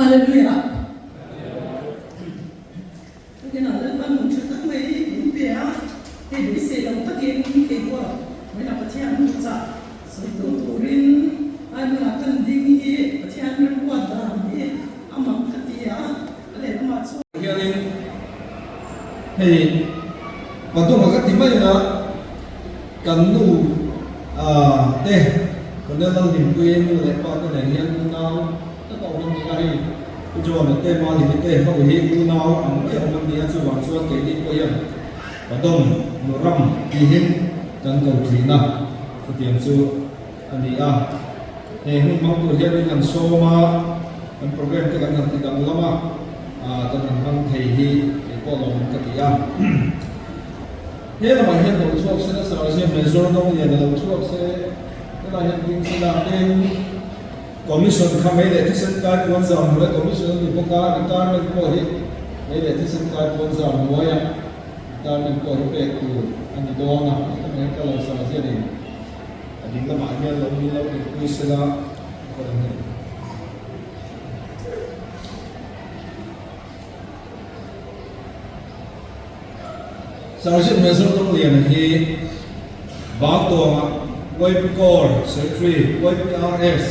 Hallelujah. Tukinah Lalpa nun tha tak mai min pe a, hei beisei lo takin kei pawh vawiinah Pathian hmuhchah sawi tu turin ai hmunah kan ding hi Pathian remruat dan hi a mak ka ti a, a lehlamah chuan. Hianin hei Padunga ka ti mai a, kan nu te Colonel Lalhlimpuii nu leh pa te nen hian unau tak a awm an ni a hei. Pu John-a te, Malini te ho hi unau ang mai awm an ni a, chuvang chuan keini pawh hian Padawng nu ram tihin kan ko thin a, chutiang chu a ni a. He hun hmang tur hian min han sawm a, kan program te kan han ti danglam a, kan han hmang thei hi kei pawh lawmawm ka ti a. He lamah hian lo chhuak se nasa lo se, Major Dawng-lian a lo chhuak se, helaiah hian ding se lak in, Commission kha mei leh thisen kai puan zam hnuai Commission a ni bawk a, retirement pawh hi mei leh thisen kai puan zam hnuaia retirement pawh hi pek tur a ni dawn a, hetiang hian ka lo sa zianin a ding lamah hian lo min lo inpui sela ka rawn hmu. Sergeant Major Dawngliana hi Bangtawnga YP Corps Secretary, YPRS,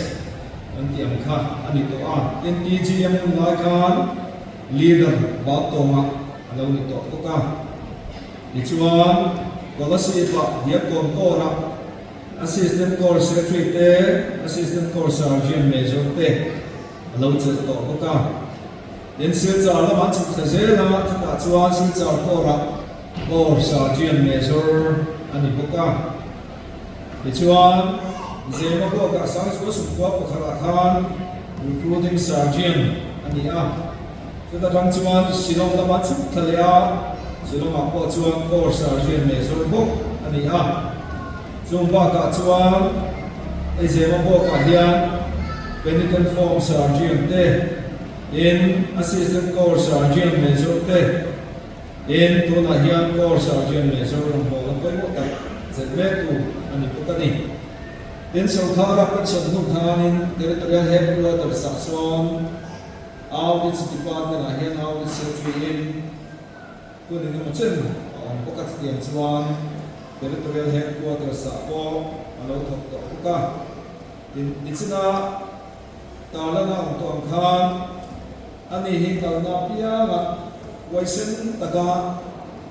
kan tih ang kha a ni tawh a, tin TGM hun lai khan Leader Bangtawnga a lo ni tawh bawk a. Tichuan, Kolasib-ah Diakkawn Corps-a Assistant Corps Secretary te, Assistant Corps Sergeant Major te a lo chelh tawh bawk a. Tin, Silchar lamah an chhuk thla zel a, chutah chuan Silchar Corps-ah Corps Sergeant Major a ni bawk a. Tichuan, Zema Bawkah Sangchhuah Sumkua pakhatah khan Recruiting Sergeant a ni a. Chuta tang chuan Shillong lamah an chhuk thla leh a, Shillong-ah pawh chuan Corps Sergeant Major bawk a ni a. Chung bakah chuan hei Zema Bawkah hian Penitent Form Sergeant te, Tin, Assistant Corps Sergeant Major te tin tunah hian Corps Sergeant Major rawngbawlna pawimawh tak zet mektu a ni bawk a ni. Tin, sorkara pension hnu khanin Territorial Headquarters ah sawn Audits Department ah hian Audit Secretary in hun engemaw chen a awm bawk a, chutiang chuan Territorial Headquarters ah pawh a lo thawk tawh bawk a. Tin, nichina Tarlana awm tawh ang khan ani hi kalna apianga huaisen taka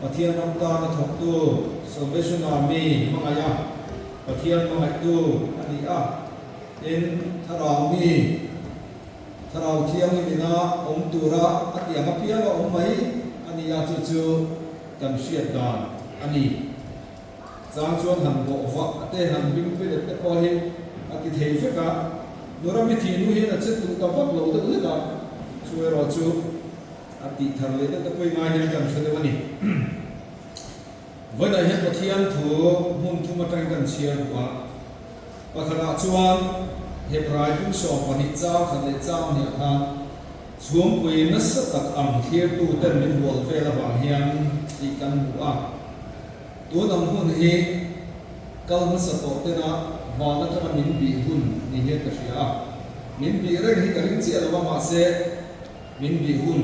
Pathian ram tana thawktu Salvation Army hmangaih a, Pathian hmangaihtu a ni a. Tin, Thlarau mi, Thlarau Thianghlim ina awm tura a tiang apianga awm mai a ni a, chu chu kan hriat dan a ni. Chang chuan han bawh vah te, han bing pilet te pawh hi a ti thei vek a, Nura mi thih hnu hian a che duh ta vak lo deuh hlek a, chu erawh chu a tih thar leh deuh te pawh i ngai hian kan hre deuh a ni. Vawiinah hian Pathian thu hmun thum atangin kan chhiar duh a, pakhatah chuan Hebrai pum 12 chang khat leh chang hniah khan chhungpui nasa tak ang thlirtu ten min hual vel avang hian tih kan hmu a. Tun ang hun hi kal hmasa tawh tena van atanga min bih hun ni hian ka hria a, min bih reng hi ka ring chiah lo a, mahse min bih hun,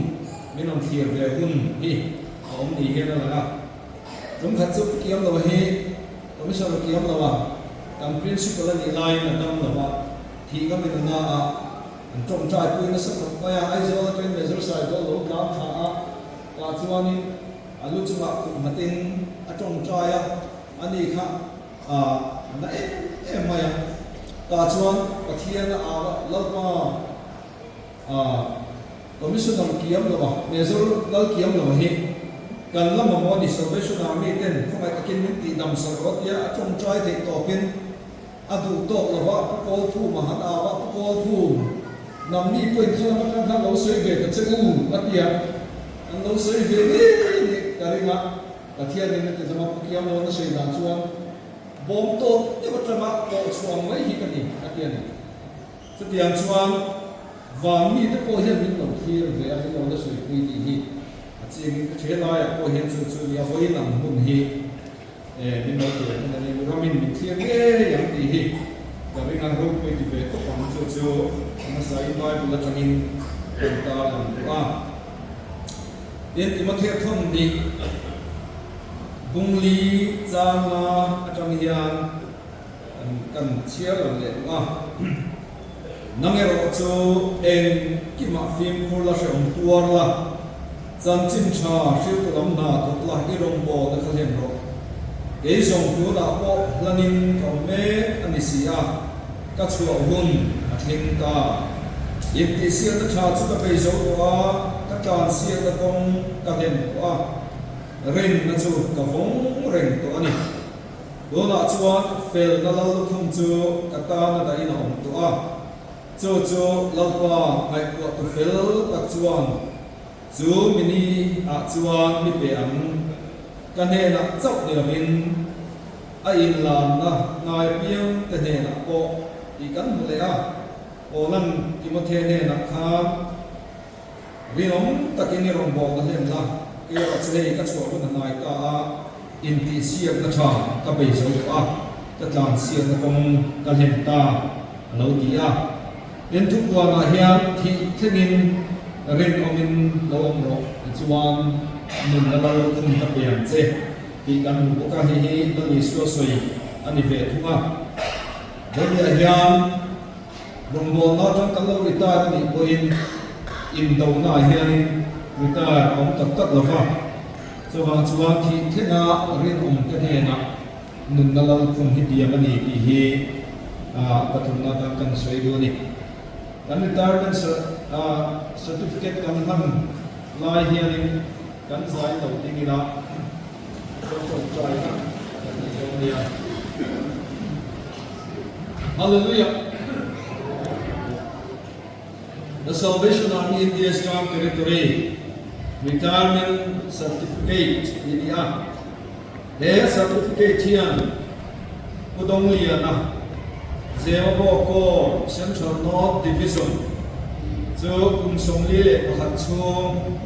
min rawn thlir ve hun hi a awm ni hian a lang a. Tum khat chu Pu Kiamlo hi Commissioner Kiamlo-a kan Principal a nih laiin a dam lo a, thih ka min na a, an tawngtai pui nasa khawp mai a, Aizawl atangin Major Saidawh lo tlang thla a, tah chuanin A lu chungah kut nghatin a tawngtai a, a ni kha a na em em mai a. Tah chuan Pathian a au a, Lalpa, Commissioner kiam lo a, Major lal kiam lo hi kan la mamawh a ni, Salvation Army ten khawngaih takin min tihdam sak rawh tia a tawngtai theih tawpin a duh tawk lo va, Pu Kawlphum a han au a, Pu Kawlphum, nangni pawhin khalam atang khan lo sawi ve ta che u, a ti a, an lo sawi ve ngei nih ka ring a, Pathianin a ti dam a, Pu Kiamlawn a sawi dan chuan bawm tawp deuh atanga pawh chhuang mai hi ka ni, a ti a ni. Chutiang chuan van mite pawh hian min lo thlir ve a, min lo la sawipui tih hi a chiangin ka ṭhe laiah pawh hian chu chu nia vawiin ang hun hi E, min lo thlir hun a ni, ramin min thlir ngei ang tih hi ka ring a, ropui ti ve khawp ang chu chu a hmasain Bible atangin kan tarlang duh a. Tin, Timothea thawn nih Bungli changa atang hian kan chhiar lang leh duh a. Nang erawh chu engkimah fimkhur la hrehawm tuar la, chanchin tha hriltu lam hna thawk la i rawngbawlna kha hlen rawh. Kei zawng tunah pawh hlanin ka awm mek a ni si a, ka chhuah hun a thleng ta. Intihsiakna tha chu ka bei zo tawh a, ka tlansiakna kawng ka hlen tawh a, rinna chu ka vawng reng tawh a ni. Tunah chuan felna lal lukhum chu ka tana dahin a awm tawh a, chu chu Lalpa ngaihtuahtu fel tak chuan chu mini ah chuan mi pe ang. Ka hnenah chauh ni lovin a inlanna ngai piang te hnenah pawh tih kan hmu leh a, Paula'n Timothea hnenah khan, Rinawm takin i rawn bawlna hlen la, kei erawh chu hei ka chhuah hun a hnai ta a, intihsiakna tha ka bei zo tawh a, ka tlansiakna kawng ka hlen ta, a lo ti a. Tin, thupuanah hian thih thlengin rinawmin lo awm rawh, tichuan nunna lal khum ka pe ang che tih kan hmu bawk a, hei hi Lal Isua sawi a ni ve thung a. Vawiah hian. Rawngbawlna atang kan lo retire a nih pawhin indonaah hianin retire a awm tak tak lo va, chuvang chuan thih thlenga rinawmte hnenah nunna lalkhum hi diam a ni tih hi pathumna atan kan sawi duh a ni. Kan retirement certificate kan hman lai hianin kan zai lo ding ila kan tawngtaina kan nei dawn nia. Hallelujah! The Salvation Army India's Term Territory Retirement Certificate tih a ni a. He certificate hian Pu Dongliana, Zemabawk Corps Central North Division chu kum 41 chhung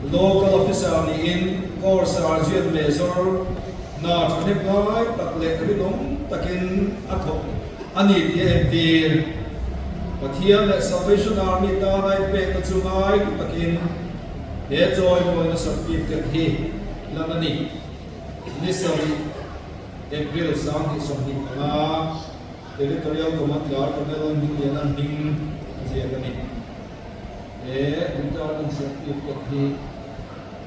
Local Officer niin Corps Sergeant Major Hna thahnem lai tak leh rinawm takin a thawk a ni tih a entir. Pathian leh Salvation Army tana inpekna chu ngai duh takin he chawimawina certificate hi lan a ni. Ni sarih, April 2025, Territorial Command Tlar Colonel Hmingliana hming a ziak a ni. He retirement certificate hi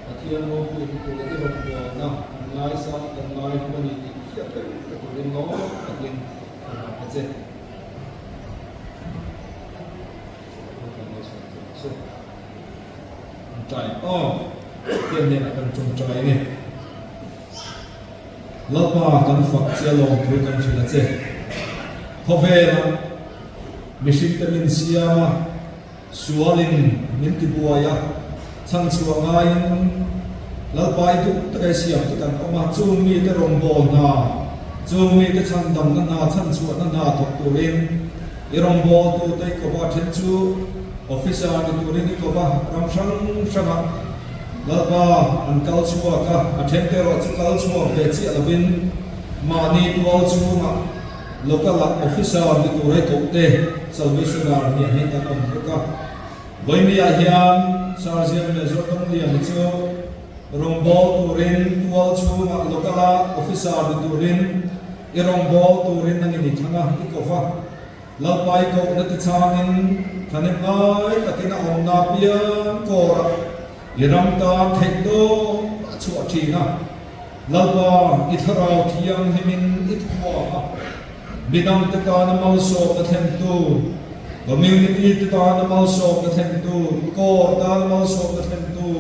Pathian ropui hmu tur leh i rawngbawlna kan ngaisang kan ngai hmu a ni tih hriat reng ka turin lawm takin ka hlan a che. Ṭai aw, Pathian hnenah kan ṭawngṭai nge. Lalpa kan fak che lawm thu kan hrilh a che. Khawvela mihringte min siam a. Sualin min ti buai a, chhanchhuah ngaiin Lalpa i duh taka i siam te kan awm a, chung mite rawngbâwl hna, chung mite chhandamna hna, chhanchhuahna hna thawk turin i rawngbâwltute i kawp a, then chu officer ni turin i kawp a, ram hrang hranga Lalpa an kal chhuak a, a thente erawh chu kal chhuak ve chiah lovin mahni tual chhungah Local ah officer ni tur hei koh te Salvation Army ah hian kan awm bawk a. Vawimi ah hian Sergeant Major Donglian chu rawngbâwl turin tual chhungah local ah officer ni turin i rawngbâwl turin nangin i thlang a, i ko va. Lalpa i kohna ti changin thahnem ngai takin a awmna apiang kawrah i ram tan theih tawp a chhuah thin a. Lalpa, i thlarau thianghlimin i thuam a, midangte tana malsawmna thlentu, community te tana malsawmna thlentu, Corps tana malsawmna thlentu,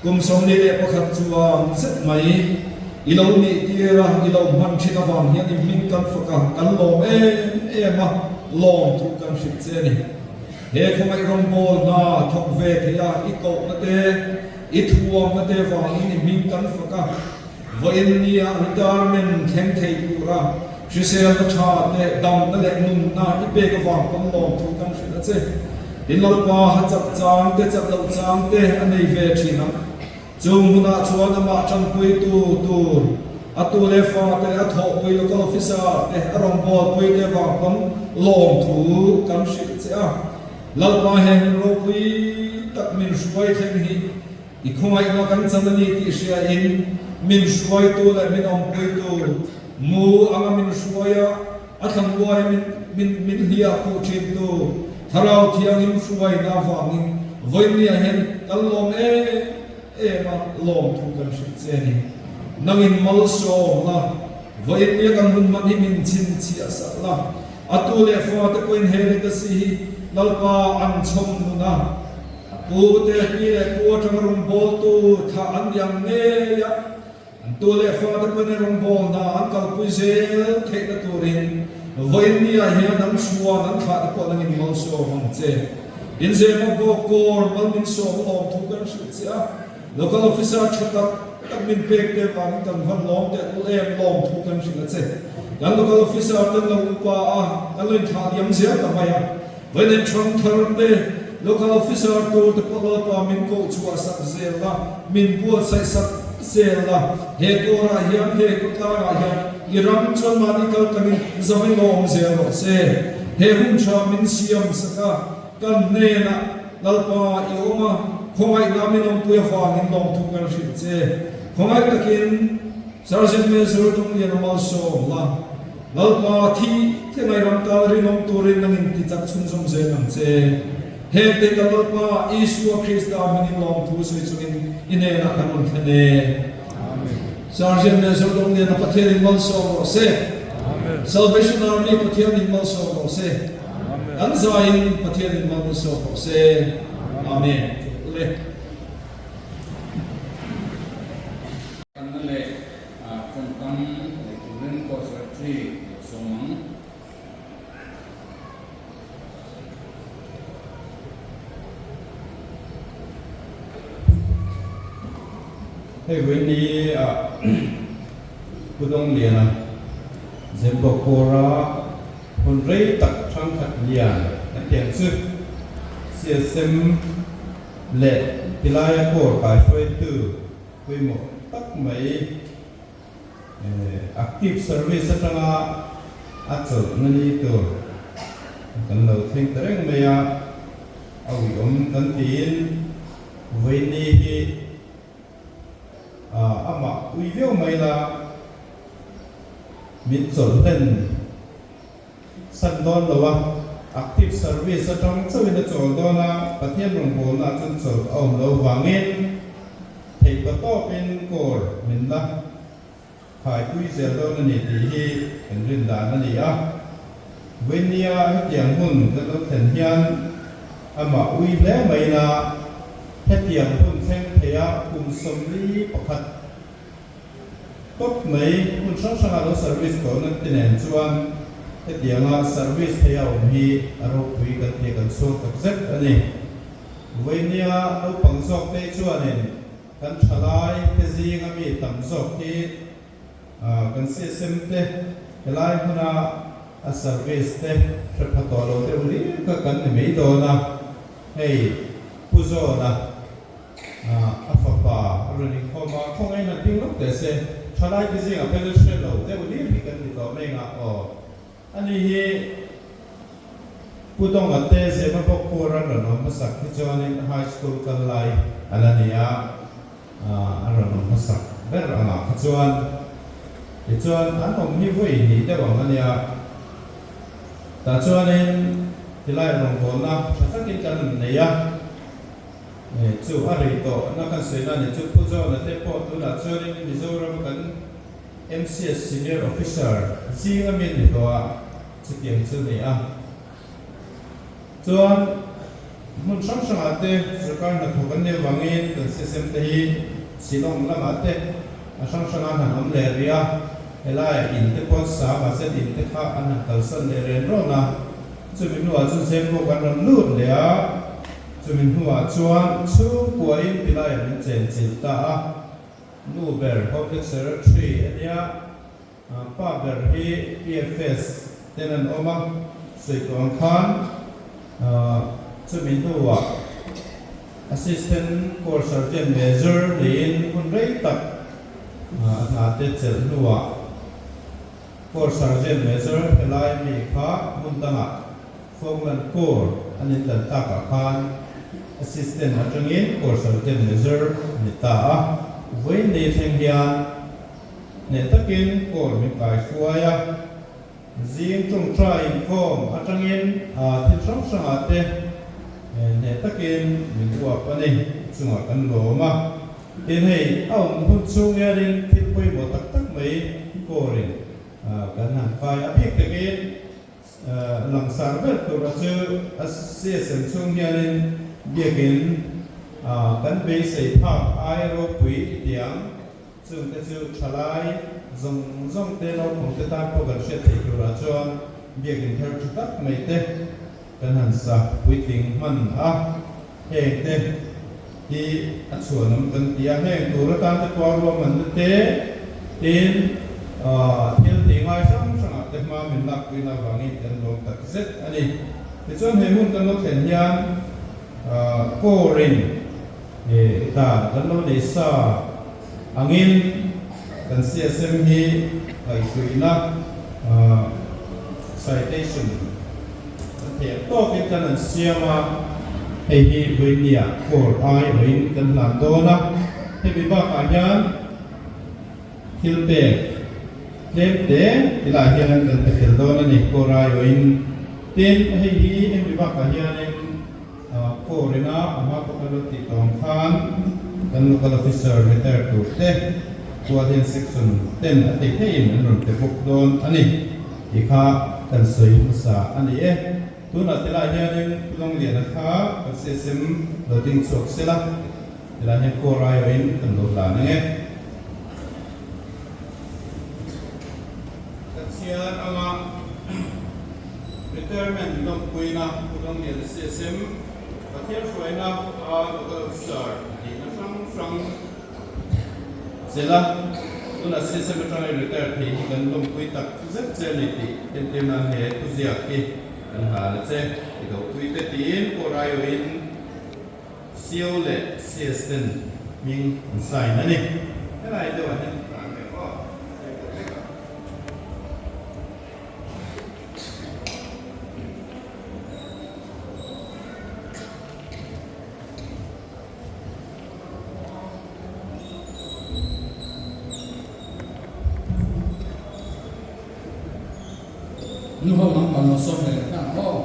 kum 41 chuan zet mai i lo nih tir a, i lo hman thin avang hian i hming kan fak a, kan lawm em em a, lawm thu kan hrilh che a ni. He khawngaih rawngbâwl hna thawk ve thei a, i kohna te, I thuamna te vangin i hming kan fak a, vawiin nia retirement thleng thei tura hriselna tha te, damna leh nunna i pek avang pawn lawmthu kan hrilh a che. I Lalpa ha chak chang te, chak loh chang te a nei ve thin ang. Chung hunah chuan amah tanpuitu tur, a tu leh fa te leh a thawhpui local officer te, a rawngbawlpui te vang pawn lawmthu kan hrilh che a. Lalpa he hun ropui tak min hruai thleng hi i khawngaihna kan chan a ni tih hriain min hruaitu leh min awmpuitu mu anga min hruai a, a thlanguaia min min min hliah khuh thintu Thlarau Thianghlim hruaina avangin vawinia hian kan lawm em em a, lawmthu kan hrilh che a ni. Nangin malsawm la, vawinia kan hun hman hi min chhinchhiah sak la, a tu leh fate pawhin he legacy hi Lalpa an chhawm nun a, a pute pi leh pu atanga rawngbawltu thlah an ni ang ngei a, An tu leh fate pawhin rawngbawlna an kalpui zel theihna turin vawiin ni ah hian an chhuan an thlah te pawh nangin malsawm ang che. Inzema bawk kawr mal min sawm a lawm thu kan hrilh che a, Local Officer tha tak tak min pek te vangin kan van lawm teh ul em lawm thu kan hrilh a che. Kan Local Officer ten lo upa a, kan lo inthlah liam zel ta mai a. Vawiin thangthar te, Local Officer tur te pawh Lalpa min koh chhuah sak zel la, min buatsaih sak zel la, he kawrah hian, he khawtlangah hian i ram chuan mahni kal tlangin zawin lo awm zel rawh se. He hun tha min siam sak a, kan hnenah Lalpa i awm a, khawngaihna min awmpui avangin lawmthu kan hrilh che. Khawngaih takin Sergeant Major Dongliana malsawm la. Lalpa thi thengai ram tan rinawm turin nang in ti chak chhunzawm zel ang che. Heng te kan Lalpa Isua Krista hmingin lawmthu sawi chungin i hnenah kan rawn thlen e. Sergeant Major Dongliana Pathian in malsawm rawh se. Salvation Army Pathian in malsawm rawh se. Kan zaiin Pathian in malsawm rawh se. Amen. Le. Kanna leh tawngkam nei turin Court Secretary lo sawm ang. Hei vawiin ah Pu Dawngliana Zembawkawra hun rei tak thangkhat lian kan tih ang chu CSM leh tilaia kawr kaihruaitu Pawimawh tak mai active service atanga a chawlhna ni tur kan lo thleng ta reng mai a, a uiawm kan tiin vawiini hi amah ui viau mai la min chawlh hlen San dawn lo a, active service atang chauhin a chawl dawn a, Pathian rawngbawlna ah chuan chawlh a awm lo vangin theih pa tawpin kawr min la khaipui zel dawn a ni tih hi kan rin dan a ni a. Vawinia hetiang hun kan lo thlen hian amah ui hle mai la, hetiang hun thleng theia kum 41, Tawp mai, hmun hrang hranga lo service tawhna te nen chuan hetianga service thei a awm hi a ropui kan tih kan chhuak tak zet a ni. Vawinia naupang zawk te chuanin kan thalai te zinga mi tam zawk hi kan CSM te helai hmuna a service te hre pha tawh lo deuh lir kha kan ni mai dawn a, hei Pu Zawna A fapa a rawn inkhawm a, khawngaih in an ding lawk teh se, thalai te zingah phei chuan hre lo deuh hlir hi kan ni tawh mai ngah aw. Ani hi Pu Dawnga te Zema bawk kur an rawn awm hmasak hi chuanin high school kal lai a la ni a, an rawn awm hmasak ber angah kha chuan tichuan an awm hi vawi hnih deuh ang a nia. Tah chuanin tilai rawngbawlna tha takin kan rawn nei a. Chu a rei tawh na kan sawi na ni chu Pu John-a te pawh tunah chuanin Mizoram kan MCS Senior Officer zing a min ni tawh a, chutiang chu ni a. Chuan hmun hrang hrangah te sorkar hnathawk an nih avangin kan CSM te hi Shillong lamah te a hrang hrangah an han awm leh rih a, helaiah in te pawh an sa mahse an in te kha an han kalsan leh ren rawn a, chumi hnuah chuan Zembawk an rawn lut leh a. Chumi hnuah chuan chhungkuain Pilaiah min chenchilh ta a, nu ber Public Secretary a nia, pa ber hi PFS ten an awm a, sawi tawh ang khan chumi hnuah Assistant Corps Sergeant Major niin hun rei tak a hna te chelh hnuah Corps Sergeant Major helai mi kha hmun dangah. Falkland Corps an inlan takah khan Assistant atangin Corps Sergeant Major a ni ta a. Vawiin ni thleng hian hneh takin Corps min kaihruai a. Zing tawngtai inkhawm atangin thil hrang hrangah te hneh takin min uap a ni. Chungah kan lawm a. Tin hei a awm hun chhung hianin thil pawimawh tak tak mai kawrin kan han kai a. Bik takin langsar ber tura chu a CSM chhung hianin biakin kan beisei phak ai ropui tiang Chungte chu thalai zawng zawng te naupangte tan pawh kan hriat theih turah chuan biakin thar tha tak mai te kan han sa puitling hman a, heng te hi a chhuanawm kan ti a, heng tur atan te pawh a ruahmanna te tin thil tih ngai hrang hrangah te hma min lakpuina avangin kan lawm tak zet a ni. Tichuan he hun kan lo thlen hian Kawrin He dan kan lo nei sa angin kan CSM hi ngaihhruihna citation kan thei ang tawkin kan han siam a, hei hi vawinia court ai awin kan hlan dawn a, hemi bakah hian thil pek tlem te tilai hian kan pe tel dawn a ni court ai awin. Tin, hei hi hemi bakah hianin. Kawrina a hma pawh kan lo tih tawng khan kan local officer retire tur te chuan hian section ten a tei theihin an rawn pe bawk dawn a ni tih kha kan sawi hmasa a ni e. Tunah tilai hianin Pu Dawngliana kha kan CSM lo ding chhuak sela tilai hian kawr aiawhin kan lo hlan ang e. Ka chhiar anga retirement lawmpuina Pu Dawngliana CSM Pathian hruaina a local officer tihna hrang hrang zela tunah CSM atanga i retire thei hi kan lawmpui tak zet che a ni tih entir nan he thuziak hi kan hlan a che. I dohpui te tiin pawh raiawhin CO leh CS ten hming an sign a ni. Helai deuhah hian tlan ve aw. Hei pawh vek a. Nu ho lampang lo sawm ve leh ta ang aw.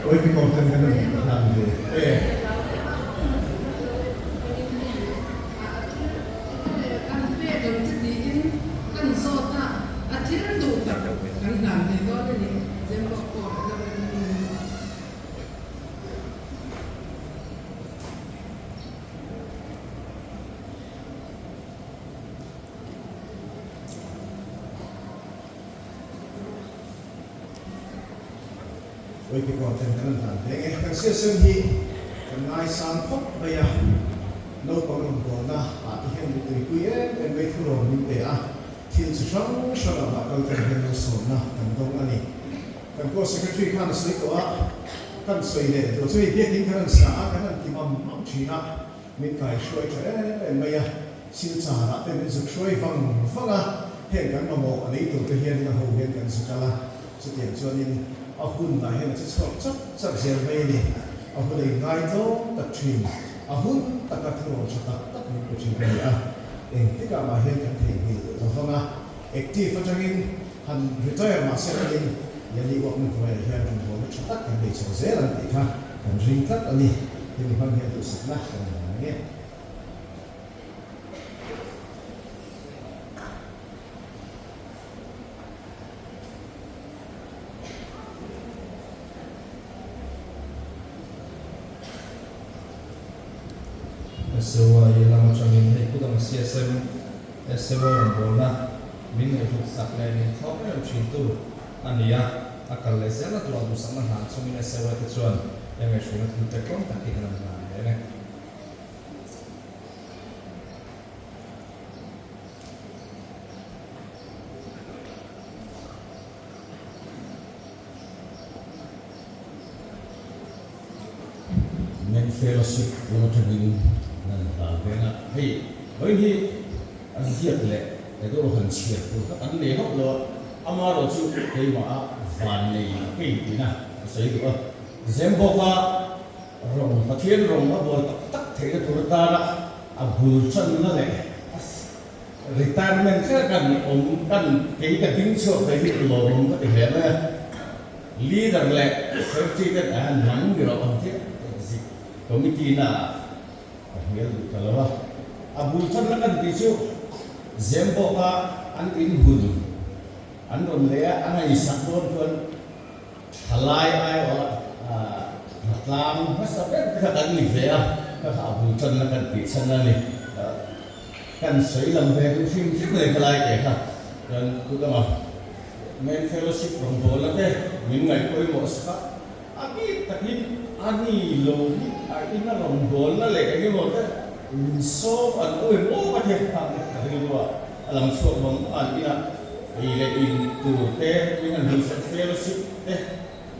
Oi kawng ten kan rawn hlan ve e. Oi te kawr ten kan han hlan ve nge. Kan CSM hi kan ngaisang khawp mai a, naupang rawngbawlna ah te hian min tuipui em em mai thurawn min pe a, thil chi hrang hrang ah mah kal tlang hian malsawmna kan dawng a ni. Kan course secretary khan a sawi tawh a, kan sawi leh duh chu hei biakin kan han sa a, kan han ti mam mam thin a, Min kaihruai tha em em mai a, silchar ah te min zuk hruai vang vang a, heng kan mamawh a lei tur te hianin a ho hian kan zuk al a, chutiang chuanin a hun ah hian a che chhuak chak chak zel mai a ni. A hun a inngai tlawm tak thin, a hun taka thurawn tha tak tak min pe thin a ni a. Engtikah mah hian kan theihnghilh lo vang a, active atangin han retire mah se angin Yali uakna hnuaiah hian rawngbawlna tha tak kan nei chho zel ang tih kha kan ring tlat a ni. Hemi hmang hian duhsakna kan nei ang e. SAY lam atangin hei kut ang CSM SAY rawngbawlna min ngaihhlut sak leh min thlawp em thintu a ni a, a kal leh zel a tura duhsakna hlan chungin SAY te chuan he ngaihhruaina thil pek tlawm tak hi kan han hlan ve e. Men Fellowship lam atangin nan hlan veng a, hei vawiin hi an ziak leh erawh han chhiar tur kha kan nei hauh lo a, amaherawh chu keimah a van nei kei tina ka sawi duh a, Zembawka rawng Pathian rawng a bual tak tak theihna tur atana a bul channa leh a Retirement kher kan awm kan kei ka ding chhuak thei hi lawmawm ka ti hle mai a, leader leh secretary ten a han nang ni rawh ang chiah exit committee na ah ka hmel duh ta lo a, a bul thanna kan tih chu Zembawk a an in hun an rawn lei a, a ngaihsak dawn chuan thalai aiawh a hnatlang hmasa ber te kha kan ni ve a, kha kha a bul tanna kan tih chhan a ni. Kan sawi lang ve duh hrim hrim mai kha lai te kha kan kut anga Men Fellowship rawngbawlna te min ngaihpawimawh sak a, a bik takin a ni lo hi a ina rawngbawlna leh eng emaw te min sawm an awm em awm a ti a, ka rilru a a lang chhuak vang vang an ina ei leh in tur te min han hmuhsak fellowship te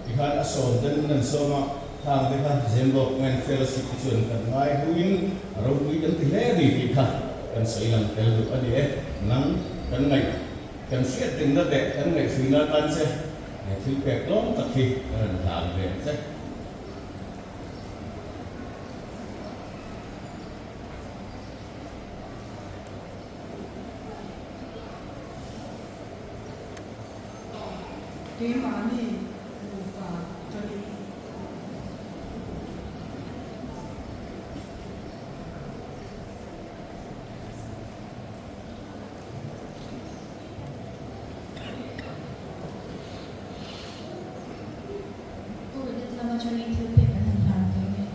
Tikhan a sawm ten min an sawm a, khang te kha Zembawk Men Fellowship te chuan kan ngai hluin a ropui kan ti hle a ni tih kha kan sawi lang tel duh a ni e. Nang kan ngaih kan hriat dingna leh kan ngaihhruina atan che he thil pek tlawm tak hi ka rawn hlan ve ang che. Keimahni nupa tawlh. Pu Edith lama tawlhin thil pek an han hlan ve nge?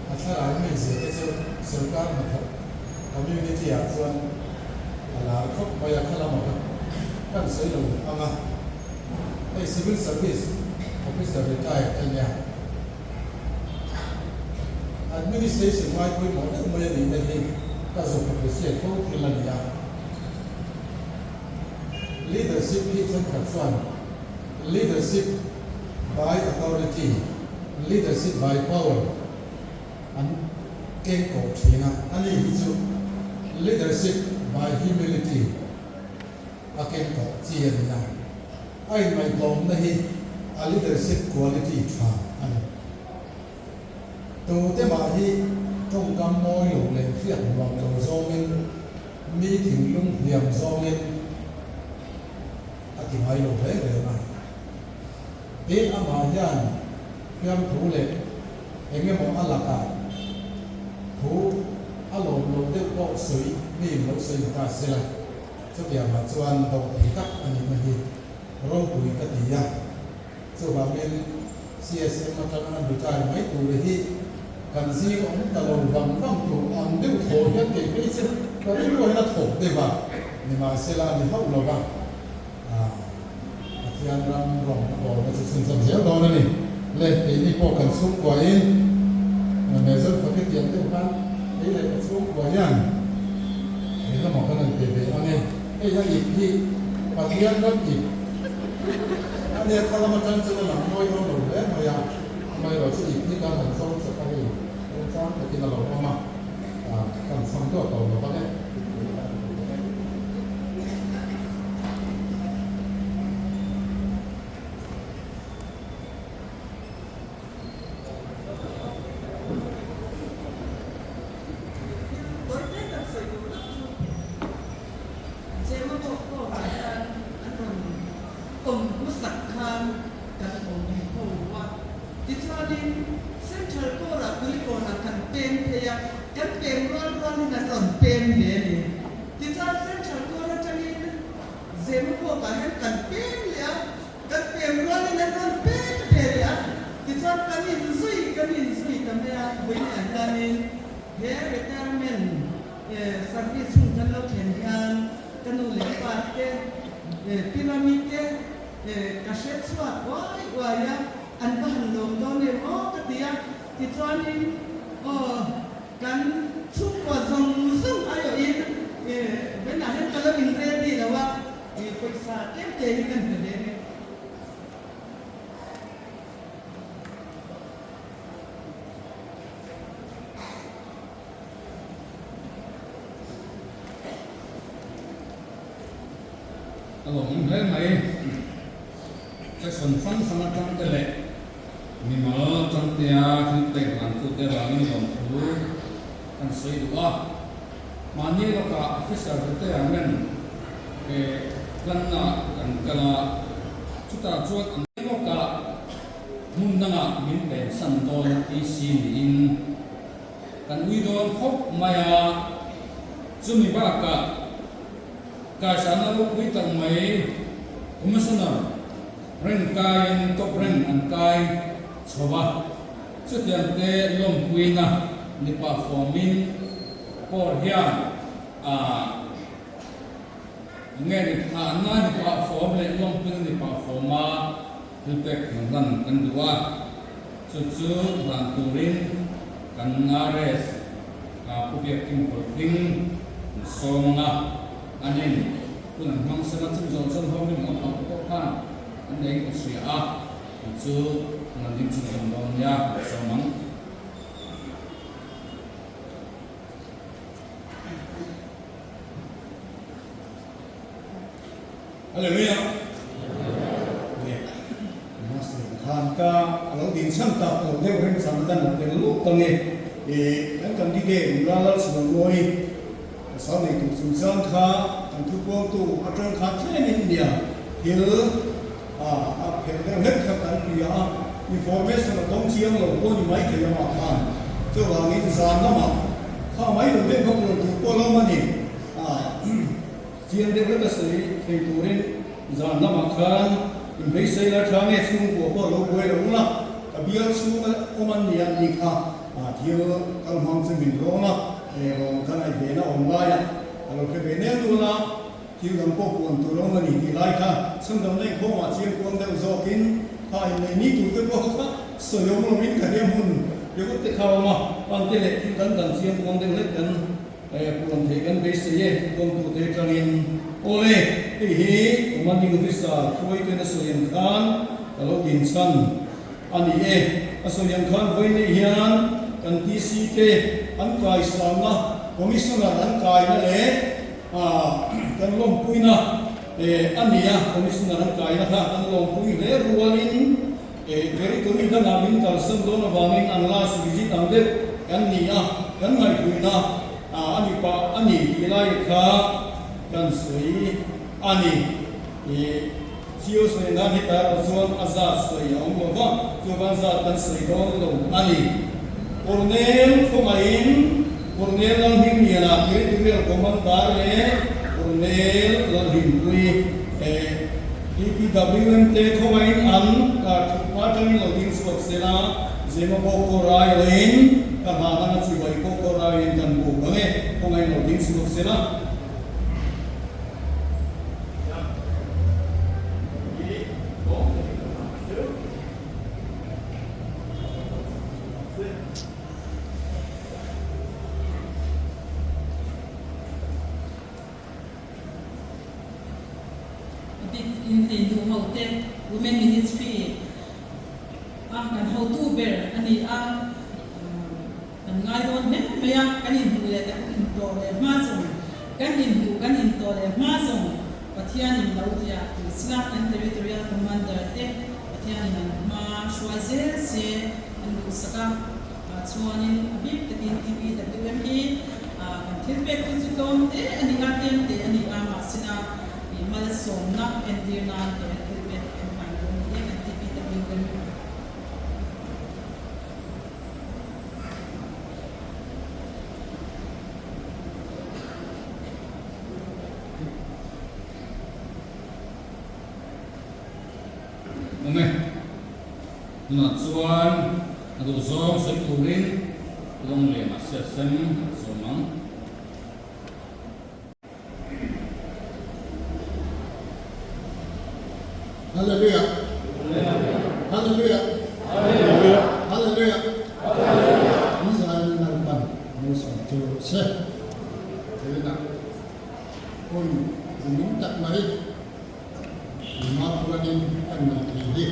A thlalai mi zir te chu sorkar hnathawk community ah chuan a lar khawp mai a, khalam ah kan sawi lo ang a, hei civil service officer retired a nia, administration ngai pawimawh deuh mai a nih na hi ka zuk appreciate fo thil a ni a, leadership hi thenkhat chuan leadership by authority, Leadership by power an keng koh thin a, ani hi chu leadership by humility a keng koh chi a ni a, a inngaihtlawmna hi a leadership quality tha a ni. Tute mah hi tawngkam mawi lo leh hriat nuam lo zawngin, mi thinlung hliam zawngin a ti ngai lo reng reng a. Tin, amah hian fiamthu leh Engemaw a lakah thu a lawm lo deuh pawh sawi mi lo sawi ni ta sela, chutiangah chuan dawhthei tak a nihna hi ropui ka ti a. Chuvangin CSM atanga an retire mai tur hi kan zing awm ta lo vang vang tur ang deuh thaw hian kei phei chu ka rilru hian a thawk deuh a, nimahsela a ni hauh lo va, Pathian ram rawng a bawlna chu chhunzawm zel dawn a ni. Le, keini pawh kan chhungkuain Mezon Faki tiang deuh khan kei leh ka chhungkua hian engemaw kan han pe ve ang e. Hei a ip hi Pathian ram ip a nia, kha lam atang chuan a lang mawi dawn lo hle mai a, amaherawhchu ip hi kan han zawng chawp a hei remchang takin a lo awm a, kan chhang duah tawh lo vang e. Zema pawh court-ah hian an rawn awm hmasak khan kan awm ho a. Tichuanin Central Court-ah Kulikawnah kan pem phei a, kan pem rual rualin an rawn pem ve a ni. Tichuan Central Court atangin Zema pawkah hian kan pem leh a, kan pem rualin an rawn pem ve leh a. Tichuan kan inzui kan inzui ta mai a, vawiinah hianin he retirement Service hun kan lo thlen hian ka nu leh pa te, pi Rami te ka hre chhuak uai uai a, an va han lawm dawn em aw ka ti a, tichuanin aw kan chhungkua zawng zawng aiawhin vawiinah hian ka lo in ready lo a, pawisa tlem te hi kan pe ve a ni. A lawmawm hle mai. Section hrang hrang atang te leh mimal atang tea thil pek dan chu te vangin lawmthu kan sawi duh a. Mahni lawkah officer retirement he hlanna kan kal a, chutah chuan an lawkah hmun dangah min pensan dawn TC niin Kan ui dawn khawp mai a, chumi bakah kaisana ropui tak mai Commissioner rank kaiin top rank an kai chho a, chutiang te lawmpuina ni pah fawmin Corps hian a nge ni phahna ni pah fawm leh lawmpuina ni pah fawma thil pek hlan kan duh a. Chu chu hlan turin kan RS Pu Biakkim Kawlhling an sawm ang a, an in hun an hmang sela chumi zawh chuan home lim awm ang pawh khan an nei ka hria a, chu chu an rawn ding chhunzawm dawn nia kan sawm ang. Hallelujah! Nge Master khan ka a lo din chhan tak lo deuh reng chang kan la tel lup ta nge i kan candidate nula Lalchhuangawi pasal nei tur chungchang kha kan thupuangtu atang khan thlengin nia thil a a phelh deuh hlek kha kan ti a, information a dawng chiang lo pawh ni mai thei amah khan chuvangin zan lamah kha mai lo deuh vak lo tur pawh a lo awm a ni a. Chiang deuh hlek a sawi thei turin zan lamah khan inbeisei la tha nge chhungkua pawh lo buai lo ula, ka bial chhunga awm an ni a ni kha thil kal hmang chu min rawn a, rawn ka ngaih ve na awm laia ka lo hre ve nel nual a, thil dang pawh puan tur a awm a ni tih lai kha chhandamna inkhawmah chiang kuang deuh zawkin kha innei ni tur te pawh kha sawi awm lovin ka hria hmun ringawt te kha a awm a, pante leh thil dang dang chiang kuang deuh hlek kan Puan thei kan beisei e, kawngtute atangin. Awle, hei hi Commanding Officer hruaituen a sawi ang khan ka lo din chhan a ni e. A sawi ang khan vawiinei hian kan TC te an kaisanna, Commissioner an kaina leh kan lawmpuina a ni a, Commissioner an kaina kha kan lawmpui hle rualin Territory dangah min kalsan dawn avangin an last visit ang deuh kan ni a, kan ngaihtuihna a ni pah a ni tih lai kha kan sawi a ni. I thil sawi nan hetah erawh chuan a zat sawi a awm lo va, chuvan zat kan sawi dawn lo a ni. Colonel khawngaihin Colonel Lalhmingliana Territorial Commander leh Colonel Lalhimpuii TPWM te khawngaihin an thutna atangin lo ding chhuak sela, Zemabawk pawh raiawin ka hlan anga chibai pawh pawh raiawin kan buk ang e, khawngaihin lo ding chhuak sela. Bik in hei nu ho te Women Ministry a kan hotu ber a ni a, kan ngai dawn hle mai a, kan inhmuh leh kan intawh leh hma zawng, kan inhmuh kan intawh leh hma zawng Pathianin lo riah tih sila kan Territorial Commander te Pathianin an hma hruai zel se an duhsak a, chuanin a bik takin TPWM hi kan thil pek tu chu tlawm te a ni a, tlem te a ni a, mahsena ih malsawmna entir nan he thil pek kan hman dawn ni e kan TPWM. Awm e. Tunah chuan a duh zawng sawi turin lawng lian a hriat sem a sawm ang. Hallelujah! Hallelujah! Hallelujah! Hallelujah! Israel Lalpan malsawm chu rawh se. Tunah hun nung tak mai Mah puanin kan nei thei hi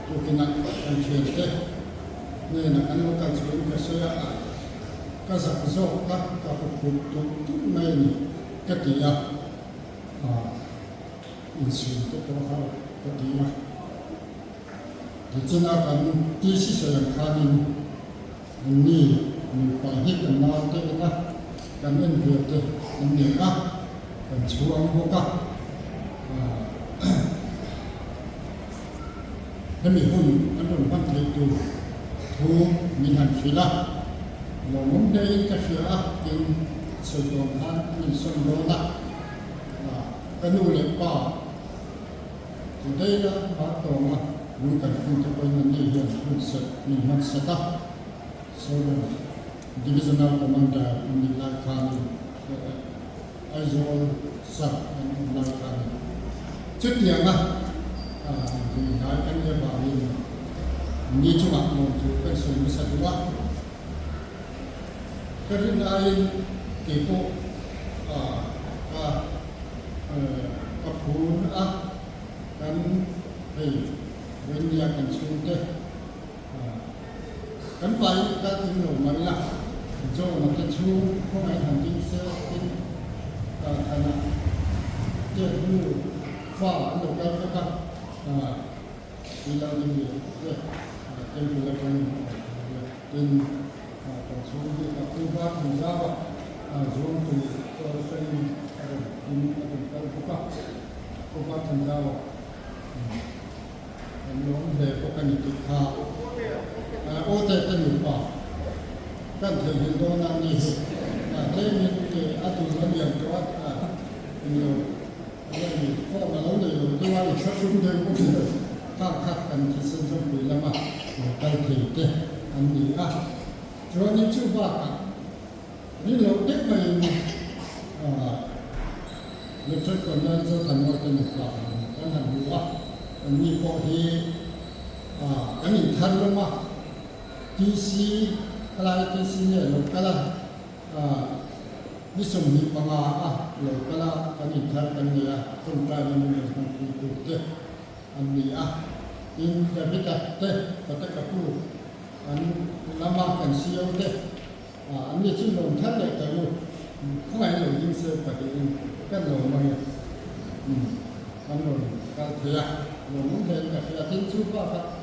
tukinah kan thiante hnenah kan lo kal chhuin ka sawi a, ka zak zawk a, ka huphurh tulh tulh mai a ni ka ti a, insum te pawh har ka ti a. Tichina kan TC sawi ang khanin ni nupa hi kan naute ina kan en ve te an ni a, kan chhuang bawk a. Hemi hun an rawn hman theih tur thu min han hrilh a, lawmawm hlein ka hria a, tin sawi tawn khan an insawn dawn a, ka nu leh pa Today a hma tawnga lung kan phun te pawhin anni hian hun set min hman set a, Southern Divisional Commander an nih lai khanin Aizawl Sub an awm lai khanin chutianga inhmuh hnai kan nih avangin ni chungah lawmthu kan sawi nasa duh a. Ka rin aiin keipawh ka Ka phun a, kan hei Wendy-a kan chhungte kan vai kal tling lo mai la, John-a te chhung khawngaih han ding se tin Thana te hnu fa an lo kal bawk a, tui lo ding leh te temple atangin a awm thei a, tin kan chhung hi ka pu hma thung zau a, zuam tui chawl hrengin a rawn in a rawn kal bawk a, pu hma thung zau a kan lawm hle bawk a ni tih kha aw te te nupa kan theihnghilh dawn a ni hi tlemin a dul a lian tawh a englo Form a lo nei lo deuh a, i thlahrung deuh bawk in kar khat kan thisen zawmpui lama lo kal thei te an ni a. Chuanin chu bakah rin loh deuh maiin Lieutenant Colonel Zothanmawia te nupa kan han hmu a, anni pawh hi kan inthar lawm a, TC khalai TC nge lo kal a, Ni 25 a lo kal a, kan inthar kan nei a, tawngtaina min rawn hmanpui tur te an ni a. Tin, David-a te, Pate ka pu, an lama kan CEO te, an ni chu lawm thar leh ta u, khawngaih lo ding se pahnihin kan lo mang e, an rawn kal thei a, lawmawm hlein ka hria. Tin, chu bakah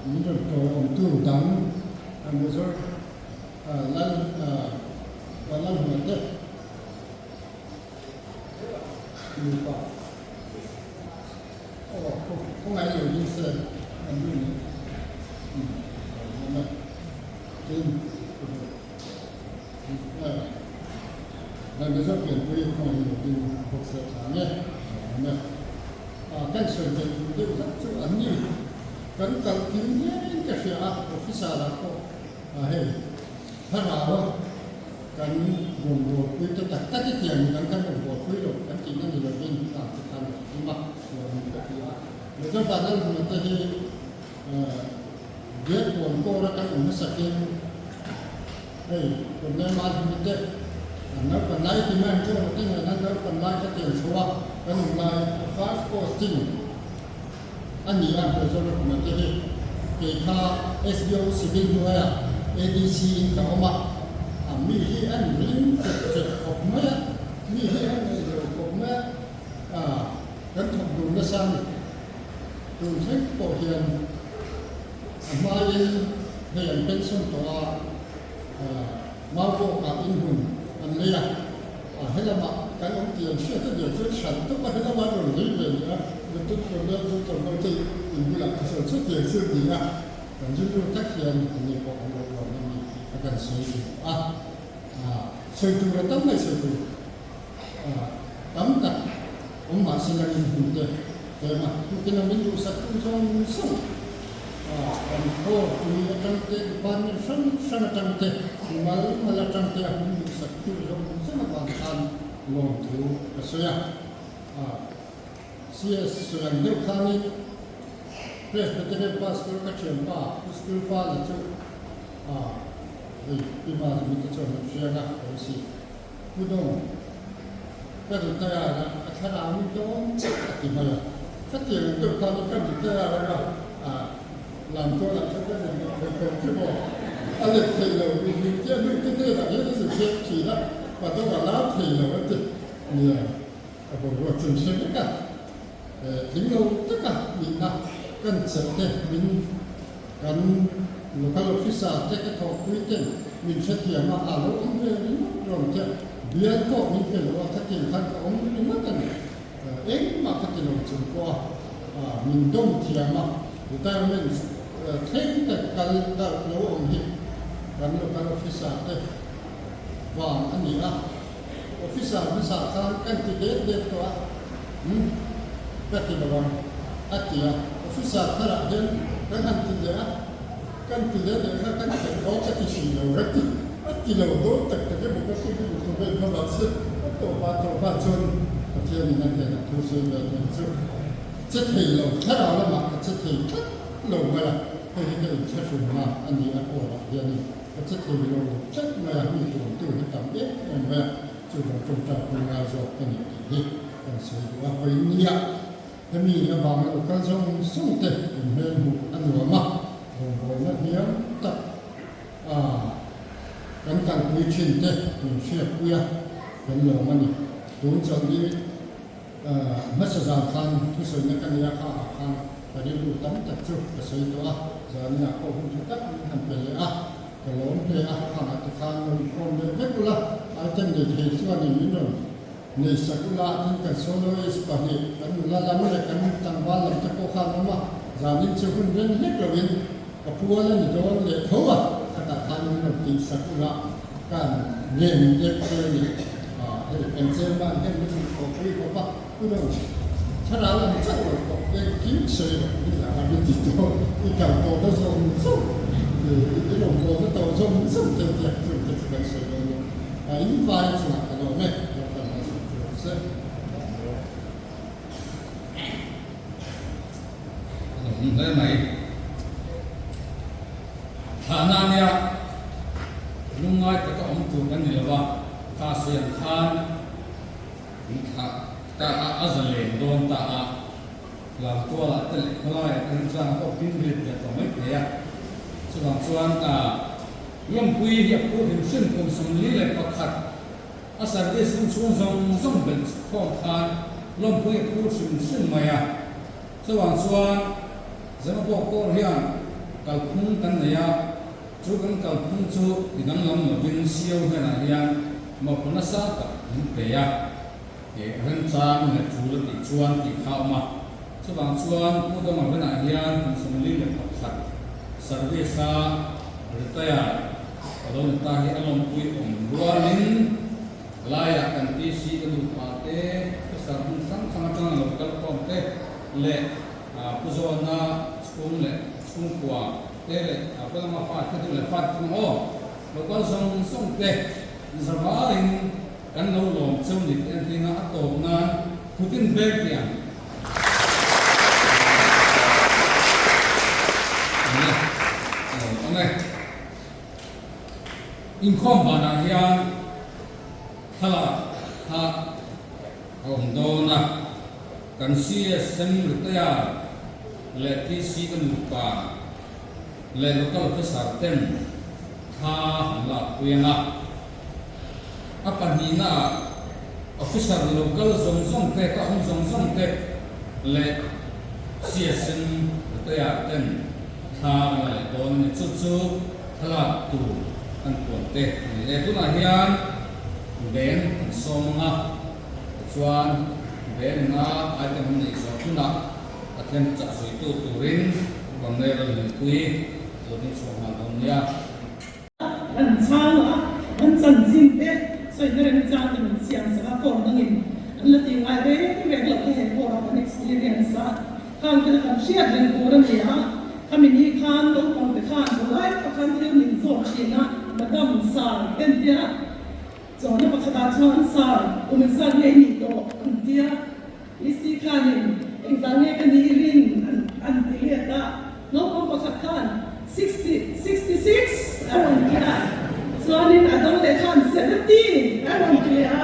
min rawn tawngawmtu dang Major Lal Lalhmuh te nupa aw khawngaih lo ding se an rin awm a. Mizo pianpui khawngaih lo ding bawk se tha nge awm e. Kan sawi belh duh deuh hlek chu an ni. Kan kalh kim hianin ka hria a, officer ah pawh hei thlarau a kan rawngbawlpui te tak tak i tiang midang kan rawngbawlpui lo kan tihna ni lovin khang te khan a kim a, lawm ka ti a. Mizo Vanlalhmuna te hi Biak kawn kawra kan awm hmasakin hei Colonel Malhimi te an naupan lai ti mai ang chu awm te nen an naupan lai ka tiang chho a, kan awm lai a first posting a ni a Mizoram te hi kei kha SDO civil hnuaiah ADC in ka awm a, a mi hi an ring chep chep khawp mai a, mi hi an ngaih lo khawp mai a, kan thawk dun nasa a ni. Tun thleng pawh hian a hmain hei an pension tawh a, Maubawkah inhmun an lei a, helamah kan awm tih an hriat a nia chuan hran tawp a helamah an rawn lei ve leh a, Doctor Colonel Doctor Mawite in bulah ka sawi chu tiang chu ni a, kan rilru tak hian an ni pawh an lo lawm a ni tih kha kan sawi duh a, sawi tur a tam mai sawi tur tam tak awm mah se lang inhmun te tlem a, tukin a min duhsak tu zawng zawng kan khaw tui atang te department hrang hrang atang te mal mal atang te a min duhsak tu zawng zawng avang khan lawmthu ka sawi a. CS sawi ang deuh khanin Presbyterian Pastor ka thianpa Pu School pa la chu hei Pi Malimi te chuan an hriang a, ka si. Pu Dawng, ka retire a, ka thlarau ni dawn chiah a ti mai a. Khatiang ang deuh khan ka retire anga lam tual ah chuan ka rawn let thei tawh chu maw? A let thei lo, mi hlimte a hnute hnenah hian a zir hriat thin a, Pa Dawng a lar thei lo a ti. Nia, a boruak chu an hre vek a, tling lo taka nihna kan chelh te min Kan local officer te ka thawhpui ten min hrethiam a, a lo awm ve ringawt rawn te bial pawh min pe lo a, khatiang khan ka awm ringawt a ni. Engmah ka ti lo chung pawh a, min dawm thiam a, retirement thleng ka kal ka lo awm hi kan local officer te vang a ni a, officer hmasa khan kan ti det det tawh a, umm ka ti lo ang a ti a, officer tharah hian kan han ti leh a, kan ti leh leh kha kan theih awk ka ti hrih lo ka ti, a ti lo dawn tak tak emaw ka hriat emaw thu vel kha mahse a tawpah tawpah chuan Pathianin a hnenah thu sawi ve nen chu che thei lo, thlarau lamah ka che thei tlat lo mai a, hei hi ka inthlahrunna a ni a kawrah hianin. Ka che thei lo tlat mai a, mi tuamtu hi tam em em mai a, chuvang tawngtai pui ngai zawk ka ni tih hi kan sawi duh a. Vawinia hemi avanga lo kal zawng zawng te inhmel hmuh a nuam a, rawngbawlna hniam tak a kan kalpui thin te min hriatpui a, kan lawm a ni. Tun chawlhni hmasa zan khan thusawina ka nei a, kha ah khan ka rilru tam tak chu ka sawi tawh a, zaninah pawh hun tha tak min han pe leh a, ka lawm hle a, khangah te khan lo inkhawm leh vek ula, item nei thei chuanin min rawn nei sak ula, tin kan soloist pahnih kan nula lam leh kan tlangval lam te pawh khan awm a, zanin chu hun reng hlek loin ka pual a ni dawn leh tho a, khatah khan min rawn tih sak ula kan ngen deuh chu a ni. Hei kan chairman hian min rawn thawhpui khawp a, U Dawng, thlarau lam chauh lo pawh engkim sawi rawh min la a min ti tawh, i kal tawhna zawng zawng, i rawn kawlna tawh zawng zawng te tia chung te chu kan sawi dawn a, a in vai chungah ka lawm e, Lalpan a sawi chu rawh se. A lawm hle mai. Thlahna nia lungngai taka awm tur kan ni lo va, kha sawi ang khan Min thlah ta a, a zalen dawn ta a, Lamtualah te leh khawlaiah te remchang pawh pin rit ve tawh mai thei a. Chuvang chuan Lawmpui hi a phur hrim hrim kum 41 a service hun chhung zawng zawng belh khawm khan Lawmpui a phur hrim hrim mai a. Chuvang chuan Zemabawk kawr hian kalphung kan nei a, chu kan kalphung chu ti danglam lovin Sio hnenah hian mawhphurh nasa tak min pe a, eh remchang leh tul a tih chuan tih kha a awm a. Chuvang chuan Pu Dawng Arvenah hian kum 41 service a retire a lo ni ta hi a lawmpui awm rualin, Laiah kan TC ka nupa te, officer hmun hrang hrang atanga lo kal khawm te leh Pu Zawna chhung leh chhungkua te leh Pu Lama fa te duh leh fa te thung aw lo kal zawng zawng te zavaiin kan lo lawm cheu ni tih an tinga a tawp nan khutin beng tih ang Awle awm e. Inkhawm banah hian thlalak kha a awm dawn a, kan CSM Rutaya leh TC ka nupa leh Local Officer ten thla han lakpui ang a. A pahnihnaah Officer Local zawng zawng te, ka awm zawng zawng te leh CSM Rutaya ten thla an la leh dawn a ni. Chu chu thlalak tur kan puan te a ni e. Tunah hian Ben kan sawm ang a, tichuan Ben ina item an neih zawh hunah Pathian chah zuitu turin Colonel Lianpui lo ding chhuak nghal dawn nia. An chhang a, an chanchin te sawina remchang te min siam sak a, kawr dangin an la ti ngai reng reng lo kha he kawr a kan experience a, khang te kha kan hriat reng tur a ni a, khami ni khan naupang te khan thalai tak khan thil min zawt thin a, Madam, Sir, en tia chawhna pakhatah chuan Sir, kum engzat nge i nih tawh? an tia. Isi khanin engzah nge ka nih rin an ti let a, naupang pakhat khan 60, 66 a rawn ti a, chuanin a dang leh khan 70 a rawn ti leh a,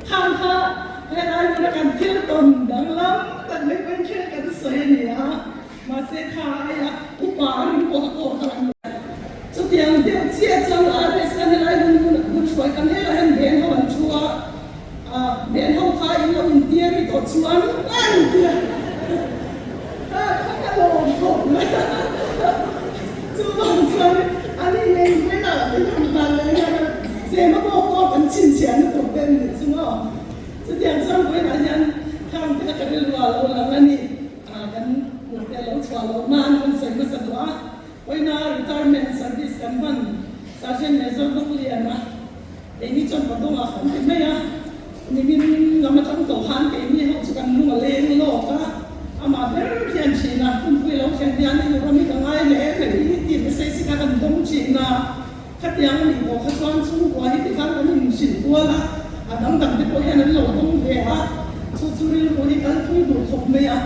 khang kha helai hmuna kan thil tawn danglam tak mai pawhin thil kan sawi a ni a, mahse kha aia upa a ring pawh a kawr kha an ni a. Chutiang deuh chiah chuan RS khan helai hun hun hruai kan helai hian ven ho an thu a, A men ho kha in lo intir hi tawh chuan a intir a kha ka lawm khawp mai a chuvang chuan an inei mai a tin han hlan leh hian a zema pawh pawh kan chhinchhiahna tur te an nih chu maw chutiang chuan vawiinah hian khang te kha ka rilru ah lo lang a ni a kan hmuh te a lo chhuah loh nan kan sawi hmasa duh a vawiina retirement service kan hman Sergeant Major Bawkliana Keini chuan Padawngah kan ti mai a, nimin lam atang tawh khan keini ho chu kan lung a leng lawk a, amah ber hian thin a, hunpui lo thlen hian i ram hi ka ngai leh em em hi tih hmasa si kha kan dawng thin a, khatiang a nih tawh kha chuan chhungkua hi tikhan kan inhrilh kual a, a dang dang te pawh hian an lo dawng ve a, chu chu rilru hi kal thui duh khawp mai a,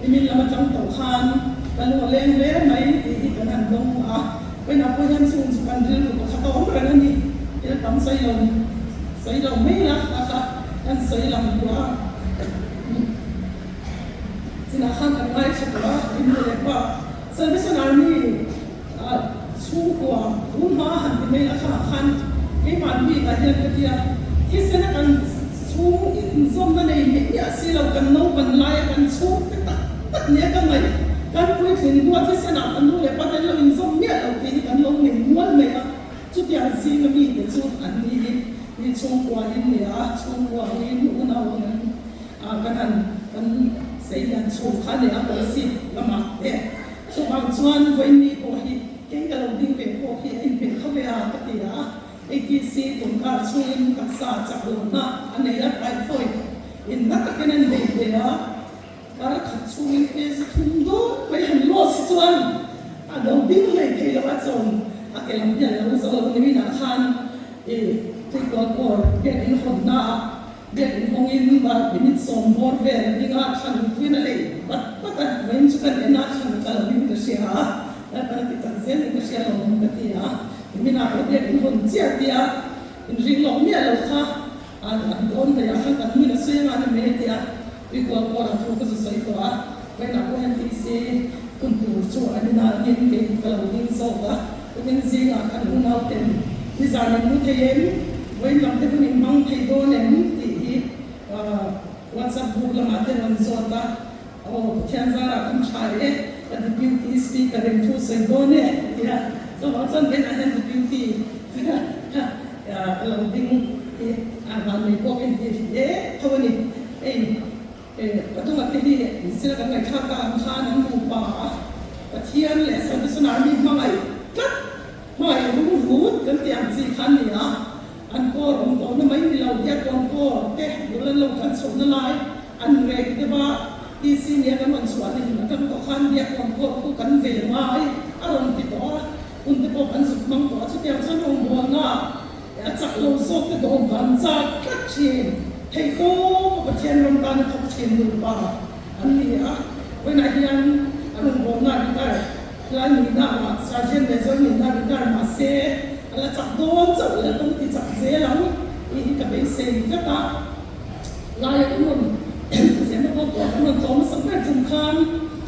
nimin lam atang tawh khan ka lung a leng hle mai tih hi kan han dawng a. Vawiinah pawh hian chung chu kan rilru pakhat a awm reng a ni. Thil tam sawi lo sawi lo mai la kha kha kan sawi lang duh a. Chinah khan kan ngaithla tawh a, in nu leh pa Salvation Army chhungkua u hma han ti mai la kha khan keimah bikah hian ka tia thisen a kan chhung inzawmna nei miah miah si lo kan naupan laia kan chhungte tak tak nia ka ngaih kan puitlin hnuah thisen ah kan nu leh pa te an lo inzawm miah lo tih hi kan lo nei mual mai a, chutiang zinga mite chu an ni hi mi chhungkua in nia a, chhungkua angin unau ang an kan han kan sei lian chhung kha a ni a policy lamah te chuvang chuan vawiin pawh hi kei ka lo ding ve pawh hi a inhmeh kho ve a ka ti a. ATC tunkar chhungin taksa chak lohna a nei a, typhoid in na takin an bei ve a, kar khat chhungin kg thum dawn mai han loss hi chuan a lo ding hlei thei lo a, chawn a ke lam hian lo zo lo niminah khan i tuikual kawr biak in hawnna ah biak in hawngin bar minute 10 bawr vel a ding a, thlan puiin a lei pat pat a, vawiin chu kan en a, thlan a tla lovin ka hria a, lalpan a ti chak zelin ka hria lo awm ka ti a. Niminah pawh biak in hawn chiah tia inring lawk miah lo kha an dawn hmeiah khan kan nuin a sawi anga ni mai a ti a, tuikual kawrah thu ka zu sawi tawh a, vawiinah pawh hian TC hun tur chu an inah in kei ka lo ding zawk a, tukin zingah kan unau ten nizan in mu thei em, vawiin lam te hun in hmang thei dawn em tih hi WhatsApp group lamah te rawn zawt a. Aw Pathian zarah kan tha e, ka deputy speaker in thu sawi dawn e tia chuvang chuan vawiinah hian deputy kha ka lo ding hi a vanlei pawh ka inti hle tho a ni. Hei Patunga te hi zira kan ngaihthlak ta ang khan an nupa a, Pathian leh Salvation Army hmangaih tlat, hmangaih rungrut kan tih ang chi kha a ni a, an kawr awm tawhna mai ni lo. Biakkawn Kaw te bul an lo kal chhohna lai an rek deuh a, TC nia kan rawn chhuah ni hmun atang tawh khan Biakkawn Kaw khu kan ve ngai a rawn ti tawh a, hun te pawh kan zuk hmang tawh a, chutiang chuan rawngbawlna a chak lo zawk te dawm dan chak tlat thin theihtawp a Pathian ram tan a thawk thin nupa an ni a, vawiinah hian a rawngbawlna retire Lai nihna ah Sergeant Major nihna retire mahse a la chak dawn chauh leh kawng ti chak zel ang tih hi ka beisei tlat a. Laia kan rawn Zemabawk pawh kan rawn tlawm hmasa ber tum khan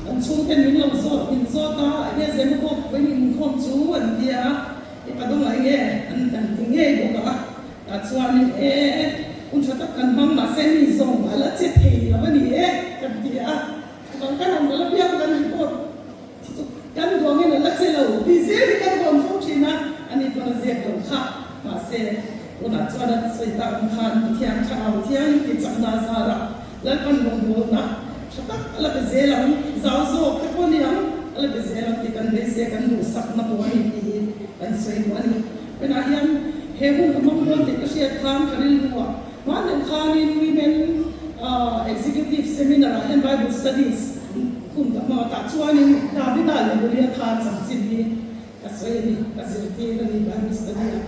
kan chhungten min lo zawt min zawt a, enge Zemabawk vawiin inkhawm chu an ti a, i pa dawng ah enge an an ti ngei bawk a, tah chuanin e hun tha tak kan hmang mahse mi zawng a la che thei lo a ni e kan ti a, chuvang kan rawn la piang kan report Kan duangin a la che lo tih zel hi kan rawn fo thin a, ani pawn a ziak lo kha. Mahse, tunah chuan a sawi tak ang khan Pathian Thlarau Thianghlim tih chakna a zar a, Lalpan rawngbawlna tha tak a la pe zel ang, zau zawk te pawh a ni ang, a la pe zel ang tih kan beisei a, kan duhsakna pawh a ni tih hi kan sawi duh a ni. Tunah hian he hun ka hmang dawn tih ka hriat khan ka rilru ah Hmanleh khanin Women Executive Seminar ah hian Bible Studies hun ka hmang a, tah chuanin Davida leh Goliatha chanchin hi ka sawi a ni, ka zirtir a ni Bible Study ah.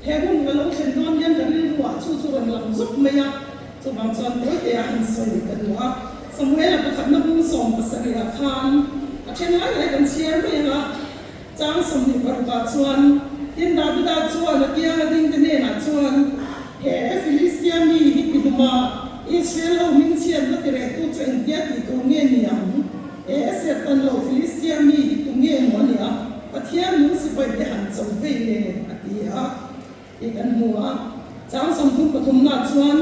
He hun ka lo thlen dawn hian ka rilru ah chu chu rawn lang zawk mai a, chuvang chuan tawite a han sawi ka duh a. Samuela pakhatna bung 70 ah khan a then lai lai kan chhiar mai ang a, Chang 26 ah chuan, Tin, Davida chuan a kianga dingte hnenah chuan, He Filistia mi hi ti hlum a, Israel ho hming chhiatna ti rehtu chu engtia tih tur nge ni ang? He serhtan lo Filistia mi hi tu nge maw a nih a, Pathian nung sipai te han cho vei le? a ti a, tih kan hmu a. Chang 33 nah chuan,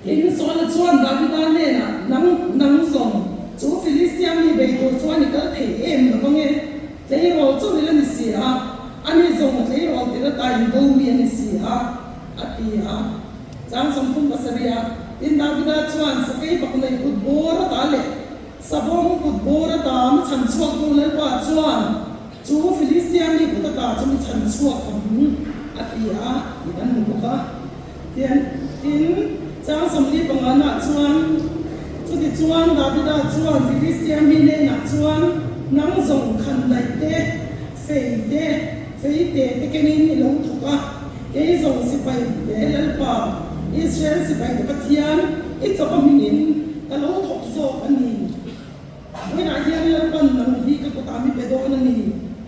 Tin, Saula chuan Davida hnenah, Nang, nang zawng, chu Filistia mi bei tur chuan i kal thei em lo vang e? Tleirawl chu i la ni si a, ani zawng a tleirawl tir ata in bo mi a ni si a, a ti a. Chang 37 a, Tin, Davida chuan sakei bak nei kut bawr ata leh savawm kut bawr ata mi chhan chhuaktu Lalpa chuan chu Filistia mi kut ata chu mi chhan chhuak ang, a ti a, tih kan hmu bawk a. Tian, tin, chang 45 nah chuan, Chutichuan Davida chuan Filistia mi hnenah chuan, Nang zawng khan daih te, fei te, fei te te kenin i lo thawk a, kei zawng sipai te Lalpa, Israel sipai te Pathian, i chawp a hmingin ka lo thawk zawk a ni. Vawiinah hian Lalpan nang hi ka kutah mi pe dawn a ni.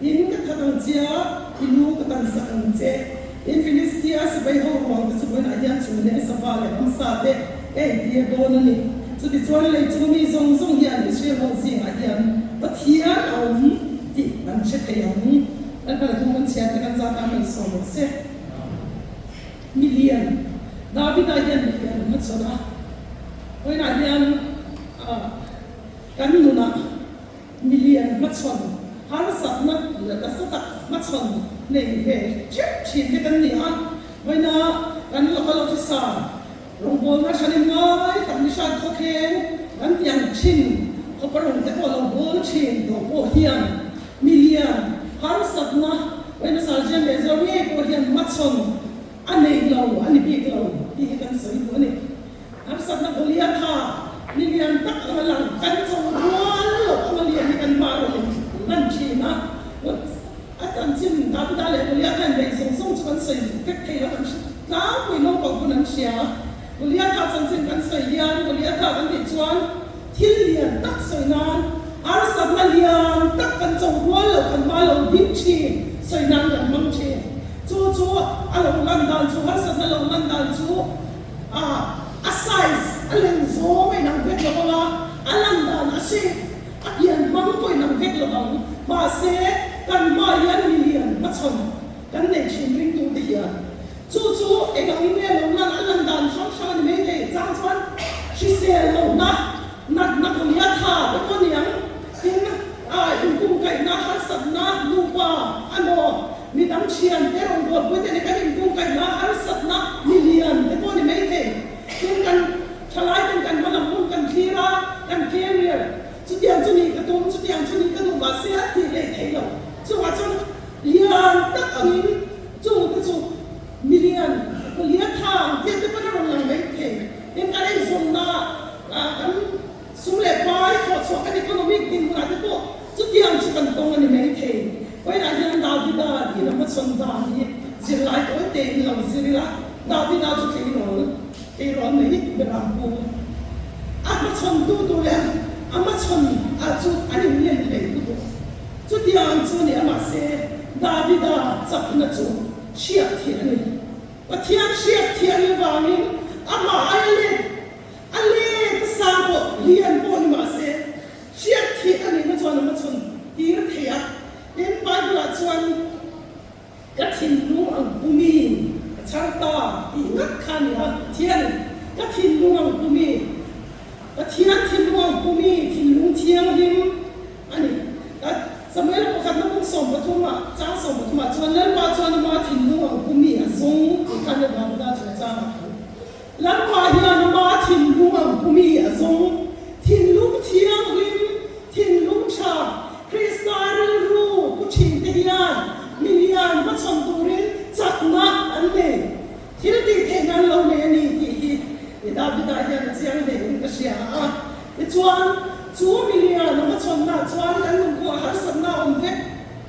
In ka that ang che a, i lu ka tan sak ang che. In Filistia sipai ho ruang te chu vawiinah hian chhun leh sava leh ramsa te ka entir dawn a ni. Chutichuan lei chung mi zawng zawng hian Israel ho zingah hian Pathian a awm tih an hre thei ang. Lalpan a thung kan chhiar te kan zat a malsawm rawh se. Milian, Davida hian milian a hmachhawn a, vawiinah hian kan nunah milian hmachhawn harsatna leh nasa tak hmachhawn nei ve theuh thin te kan ni a, vawiina kan local officer rawngbawlna thanem ngai tak ni hran khawkheng kan ti ang thin khawpa rawng te pawh lo bawl thin tawh pawh hian Milian, harsatna, vawiina sergeant leh zawr ngei pawh hian hmachhawn a nei lo, a ni bik lo tih hi kan sawi duh a ni. Harsatna Goliatha milian tak anga lang kan cho rual loh anga lian hi kan hma rawn in lan thin a. A chanchin Davida leh Goliatha in beih zawng zawng chu kan sawi vek thei lo, kan hre tlangpui naupang pawn an hria. Goliatha chanchin kan sawi hian Goliatha kan tih chuan Thil lian tak sawi nan harsatna lian tak kan cho rual lo, kan hma lo ding thin sawi nan kan hmang thin. Chu chu a lo lan dan chu, harsatna lo lan dan chu a size a len zawng a inang vek lo vang a, a lan dan a shape a pian hmang pawh inang vek lo vang. Mahse, kan hma hian milian hmachhawn kan neih thin ringtute hian. Chu chu eng angin nge lo lan a lan dan hrang hrang a ni mai thei. Chang chuan hrisel lohna, natna kawlia tha te pawh a ni ang. Tin, inkungkaihna, harsatna, nupa a maw, midang thian te, rawngbawlpui te nen kan inkungkaihna, harsatna, milian te pawh a ni mai thei. Tin, kan thalai ten kan hmalam hun kan thlir a, kan career, chutiang chu nih ka tum, chutiang chu nih ka duh mahse a tih leh theih loh. Chungah chuan lian tak angin Chung te chu milian Goliatha hmachhawn dan hi zirlai tawi tein lo zir ila, Davida chu tleirawl tleirawl mai beram pu. A hmachhawn tu tur leh a hmachhawn ah chu an inlen hlei lutuk. Chutiang chu ni a mahse Davida chakna chu hriat theih a ni. Pathian hriat thiam avangin amah aia let a let a sang pawh lian pawh ni mahse hriat theih a nihna chuan a hmachhawn tir thei a. Tin, Bible-ah chuan ka thinlung ang pumi ka chhar ta tih ngat kha a ni a, Pathianin ka thinlung ang pumi, Pathian thinlung ang pumi, thinlung thianghlim a ni. Samuel pakhatna bung 13 ah, chang 13 ah chuan Lalpa chuan ama thinlung ang pumi a zawng tih kha nia Davida chungchang ah thu. Lalpa hian ama thinlung ang pumi a zawng, thinlung thianghlim, thinlung tha, Krista rilru pu thin te hian milian hmachhawn turin chakna an nei, thil tih theihna an lo nei a ni tih hi Davida hian a chiang hle in ka hria a. Tichuan, chu milian a hmachhawnna chuan kan nunpawh harsatna a awm vek.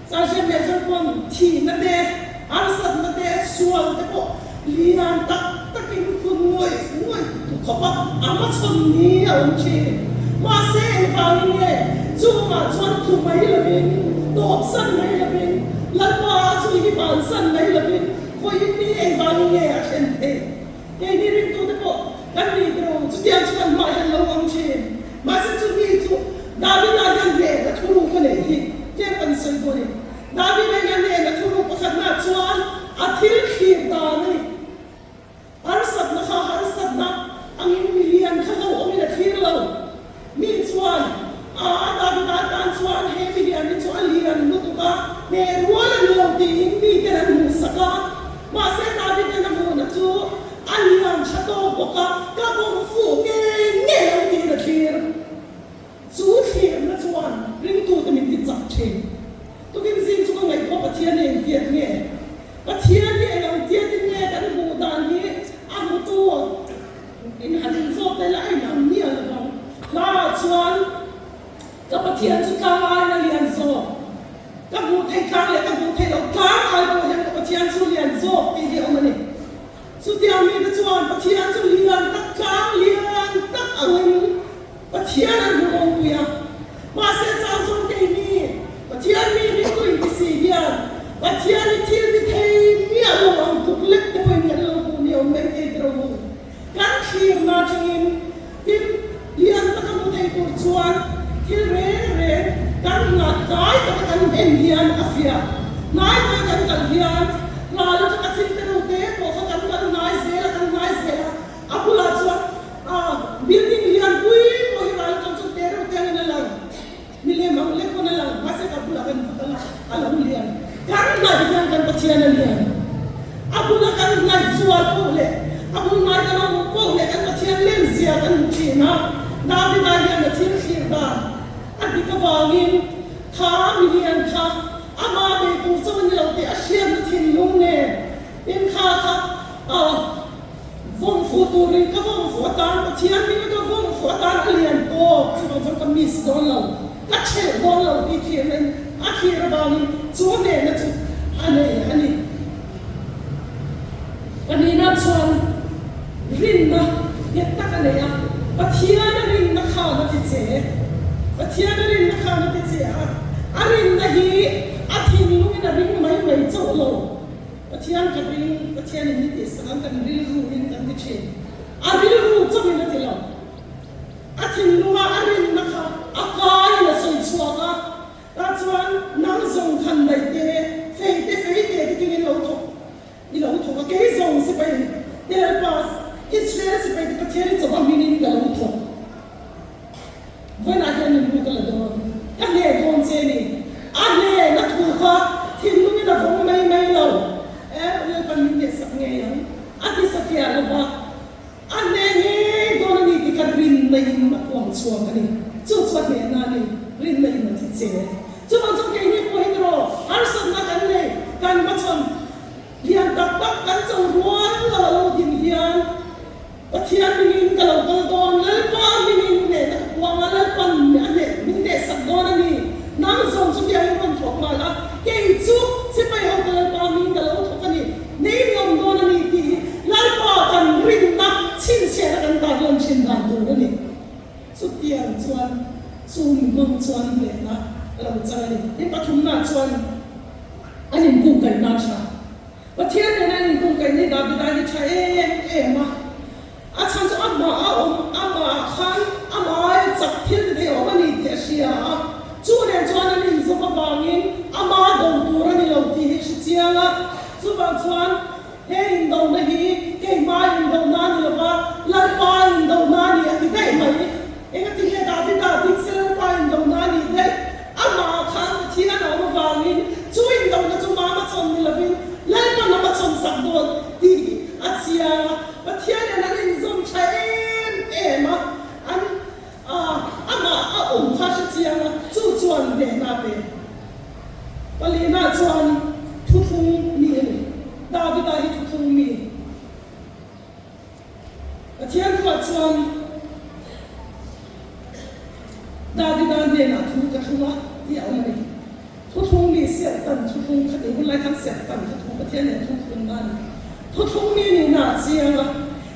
Sergeant Major pawn thihna te, harsatna te, sual te pawh lian tak takin hun ngawih ngawih tu khawp a, a hmachhawn ni a awm thin. Mahse, engvangin nge chungah chuan tlu mai lovin, tawpsan mai lovin, Lalpa chu i bansan mai lovin vawiin ni engvangin nge a thlen theih? Keini ringtute pawh kan nih tawh lo, chutiang chu kan hmah hian lo awm thin. Mahse chu mi chu Davida hian hnehna thuruk a neih hi tlem kan sawi dawn e. Davida hian hnehna thuruk pakhatna chuan a thil thlir dan a ni. Harsatna kha harsatna angin milian kha lo awmin a thlir lo. Mi chuan a Davida tan chuan he milian hi chu a lian lutuk a, hneh rual a ni lo tiin miten an hmuhsak a. Mahse Davida'n a hmuhna chu a lian tha tawk bawk a, ka bawm fuh ngei ngei ang tiin a thlir. Chu thlirna chuan ringtute min ti chak thin. Tukin zing chu ka ngaihtuah Pathian hi engtiat nge? Pathian hi eng ang tiatin nge kan hmuh dan hi a hmutu in han inzawt tel a inang miah lo vang. Hlaah chuan ka Pathian chu tlang aiin a lian zawk. Ka hmuh theih tlang leh ka hmuh theih loh tlang ai pawh hian ka Pathian chu lian zawk tih hi a awm a ni. Chutiang mite chuan Pathian chu lian tak tlang lian tak angin Pathian an hmu ropui a. Mahse chang chuan keini Pathian mi ringtu inti si hian Pathian hi thil ti thei miah lo ang tuk lek te pawhin kan lo hmuh ni awm mai thei tiro u. Kan thlirna atangin tin lian taka hmu thei tur chuan thil reng reng kan nghah hnai taka kan en hian a fiah. Hnai taka kan kal hian ral atanga thil te ro te pawh kha kan kal hnai zel a, kan hnai zel a. A bulah chuan a building lian pui pawh hi ral atang chuan te reuh te angin a lang. Milem ang lek pawn a lang, mahse ka bulah kan va kal a, a lo lian. Kan hnaih hian kan Pathian a lian. A bula kan hnaih zual poh leh a bul ngai kan awm poh leh kan Pathian len zia kan hmu thin a. Davida hian a thil thlir dan a dik avangin kha milian kha ama nei tur chauh a ni lo tih a hriatna thinlung nen in kha kha a Vawng fuh turin ka vawng fuh atan Pathian hming a ka vawng fuh atan a lian tawp chuvang chuan ka miss dawn lo, ka thelh dawn lo tih thlir in a thlir avangin chu hnehna chu a nei a ni. Pahnihna chuan rinna nghet tak a nei a, Pathian a rinna khan a ti che, Pathian a rinna khan a ti che a, a rinna hi a thinlungin a ring mai mai chauh lo. Pathian ka ring, Pathian in ni tih sang kan rilru in kan ti thin. A rilru chauhin a ti lo. A thinlunga a rinna kha a kaiin a sawi chhuak a, tah chuan nang zawng khan daih te, fei te, fei te te kengin lo thawk i lo thawk a, kei zawng sipai te Lalpa Israel sipai te Pathian i chawp a hmingin ka lo thawk. Vawiinah hian min ru ka la dawn, ka hneh dawn che ni. A hnehna thu kha thinlungin a vawng mai mai lo. E, Lalpan min hnehsak ngei ang, a ti satliah lo va. A hneh. Chu mi hmang chuan hnehna a lo chang a ni. Tin, pathumna chuan an inkungkaihna a tha. Pathian nena an inkungkaihna hi Davida hi tha em em a. A chhan chu amah a awm, amahah khan amah aia chak thil ti thei awm a ni tih a hria a. Chu nen chuan an inzawm avangin ama do tur a ni lo tih hi hre chiang a. Chuvang chuan he indona hi keimah indona a ni lo va, Lalpa indona a ni a ti daih mai. Engati nge Davida ding se Lalpa indona a nih daih? Amahah khan Pathian a awm avangin chu indona chu mama chawn ni lovin Lalpa lama chawn sak dawn tih hi a chiang a. Pathianin an inzawm tha em em a, an amah a awm kha hre chiang a, chu chuan hnehna a pe. Palina chuan thuthlung mi a ni. Davida hi thuthlung mi. Pathian ruah chuan Davida hnenah thu ka thlung a tih a awm a ni. Thuthlung mi serhtan thuthlung kha tih hun lai khan serhtan kha thu Pathian nen thu thlung na a ni. Thuthlung mi nihna a chiang a.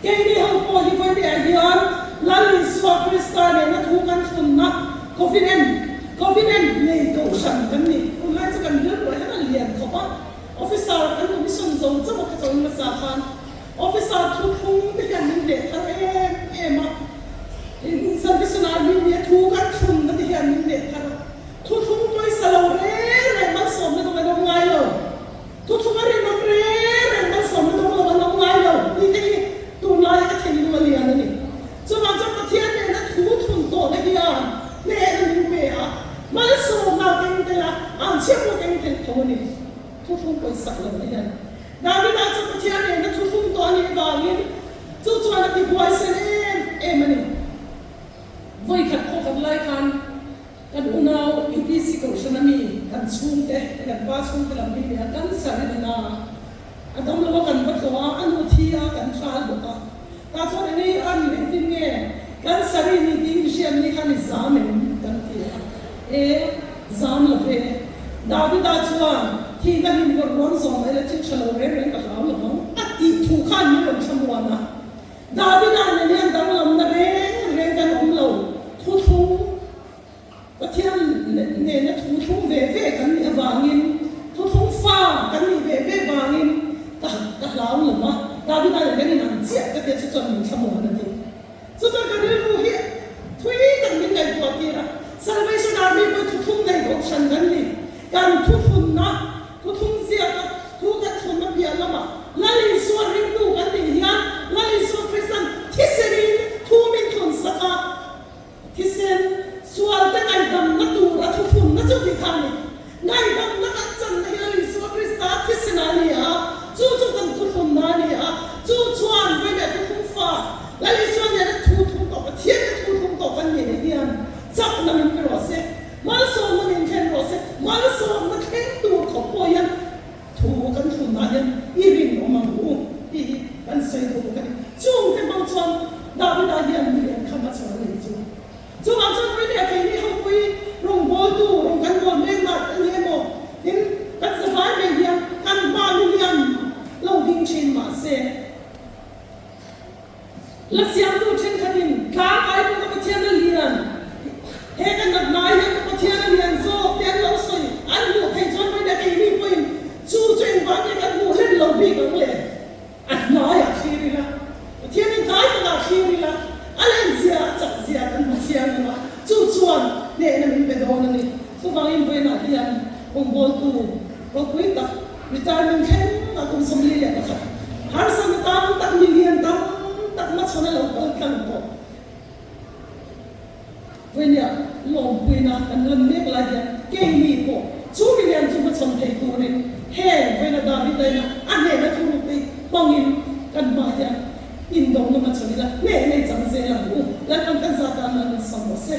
Keini ho pawh hi vawiah hian Lal Isua Krista nena thu kan thlunna Covenant, Covenant nei kohhran kan ni. Hun lai chu kan rilruah hian a lian khawp a. Officer kan commission zo chauh a kha chaw hmasa khan Officer thuthlung te hian min hneh thar em em a, Salvation Army nia thu kan thlun na te hian min hneh thar a, thuthlung pawisa lo reng reng malsawmna dawng an awm ngai lo, thuthlung a rinawm reng reng malsawmna dawng lo an awm ngai lo tih te hi tunlaia ka thinlung a lian a ni. Chuvang chuan Pathian nena thu thlun tawhna hian hnehna min pe a, malsawmna keng tel a, an chhiat pawh keng tel tho a ni, thuthlung pawisa lo na hian. Davida chu Pathian nena thuthlung tawh a nih avangin chu chuan a ti buaisen em em a ni. Vawikhat khaw khat lai khan kan unau UPC Kohhran a mi kan chhungte, kan pa chhungte lam hi nia cancer in a na a, a dam lo a kan va tlawh a, a nu thi a kan hral bawk a. Tah chuan eng a ni engtin nge cancer i ni tih inhriat ni khan i zam em kan ti a. E, zam lo ve. Davida chuan thihna hlim rawn ruam zawm mai la thil tha lo reng reng ka hlau lo vang a tih thu khan min rawn thlamuan a. Davida nen hian danglamna reng reng kan awm lo, thuthlung Pathian nena thu thlung ve ve kan nih avangin, thuthlung fa kan nih ve ve vangin ka ka hlau lo va, Davida nen kan inang chiah ka tia chu chuan min thlamuan a ti. Chuchuan ka rilru hi thui tak min ngaihtuah tir a, Salvation Army pawh thuthlung nei kohhran kan ni, kan thuthlunna, thuthlung ziaka thu kan thlunna piah lamah Lal Isua ringtu kan nih hian Lal Isua Kristan thisenin thu min thlun sak a, Thisen sualte ngaihdamna tur a thuthlunna chu tih kha a ni. Ngaihdamna kan channa hi Lal Isua Krista thisen a ni a, chu chu kan thuthlunna a ni a, chu chuan vawiin thuthlung fa Lal Isua nena thuthlung tawh Pathian te thuthlung tawh kan nih leh hian chakna min pe rawh se, malsawmna min thlen rawh se, malsawmna thleng tur khawp pawh hian thu kan thlunah hian i rinawm ang u tih hi kan sawi duh bawk a ni. Chungte hmang chuan Davida hian milian kham a chhuah a nih chu. Chungah chuan Pui leh keini hopui rawngbawltu rawn kan bawl mek mat a ni emaw tin kan zavai mai hian kan hma milian lo ding thin mah se. La siamtu thenkhatin tlang ai pawh ka Pathian a lian, he ka natna ai hian ka Pathian a lian zawk tih an lo sawi an hmuh theih chuan vawiin a keini pawhin chu chu engvang nge kan hmuh hlen lo bik ang le? A hnaiah thlir ila, Pathianin hnai takah thlir ila, a lenzia, a chakzia kan hmu chiang ang a, chu chuan hnehna min pe dawn a ni. Chuvangin vawiinah hian rawngbawltu ropui tak retirement thleng a kum 41 harsatna tam tak million tam tak hmachhawn a lo kal tlang tawh. Vawinia lawmpuina kan lan mek lai hian keini pawh chu million chu hmachhawn thei turin heng vawiina David aina a hnehna thuruk te hmangin kan hmah hian indawmna hmachhawn ila hneh nei chang zel ang u. Lalpan kan zat tan nan min sam rawh se.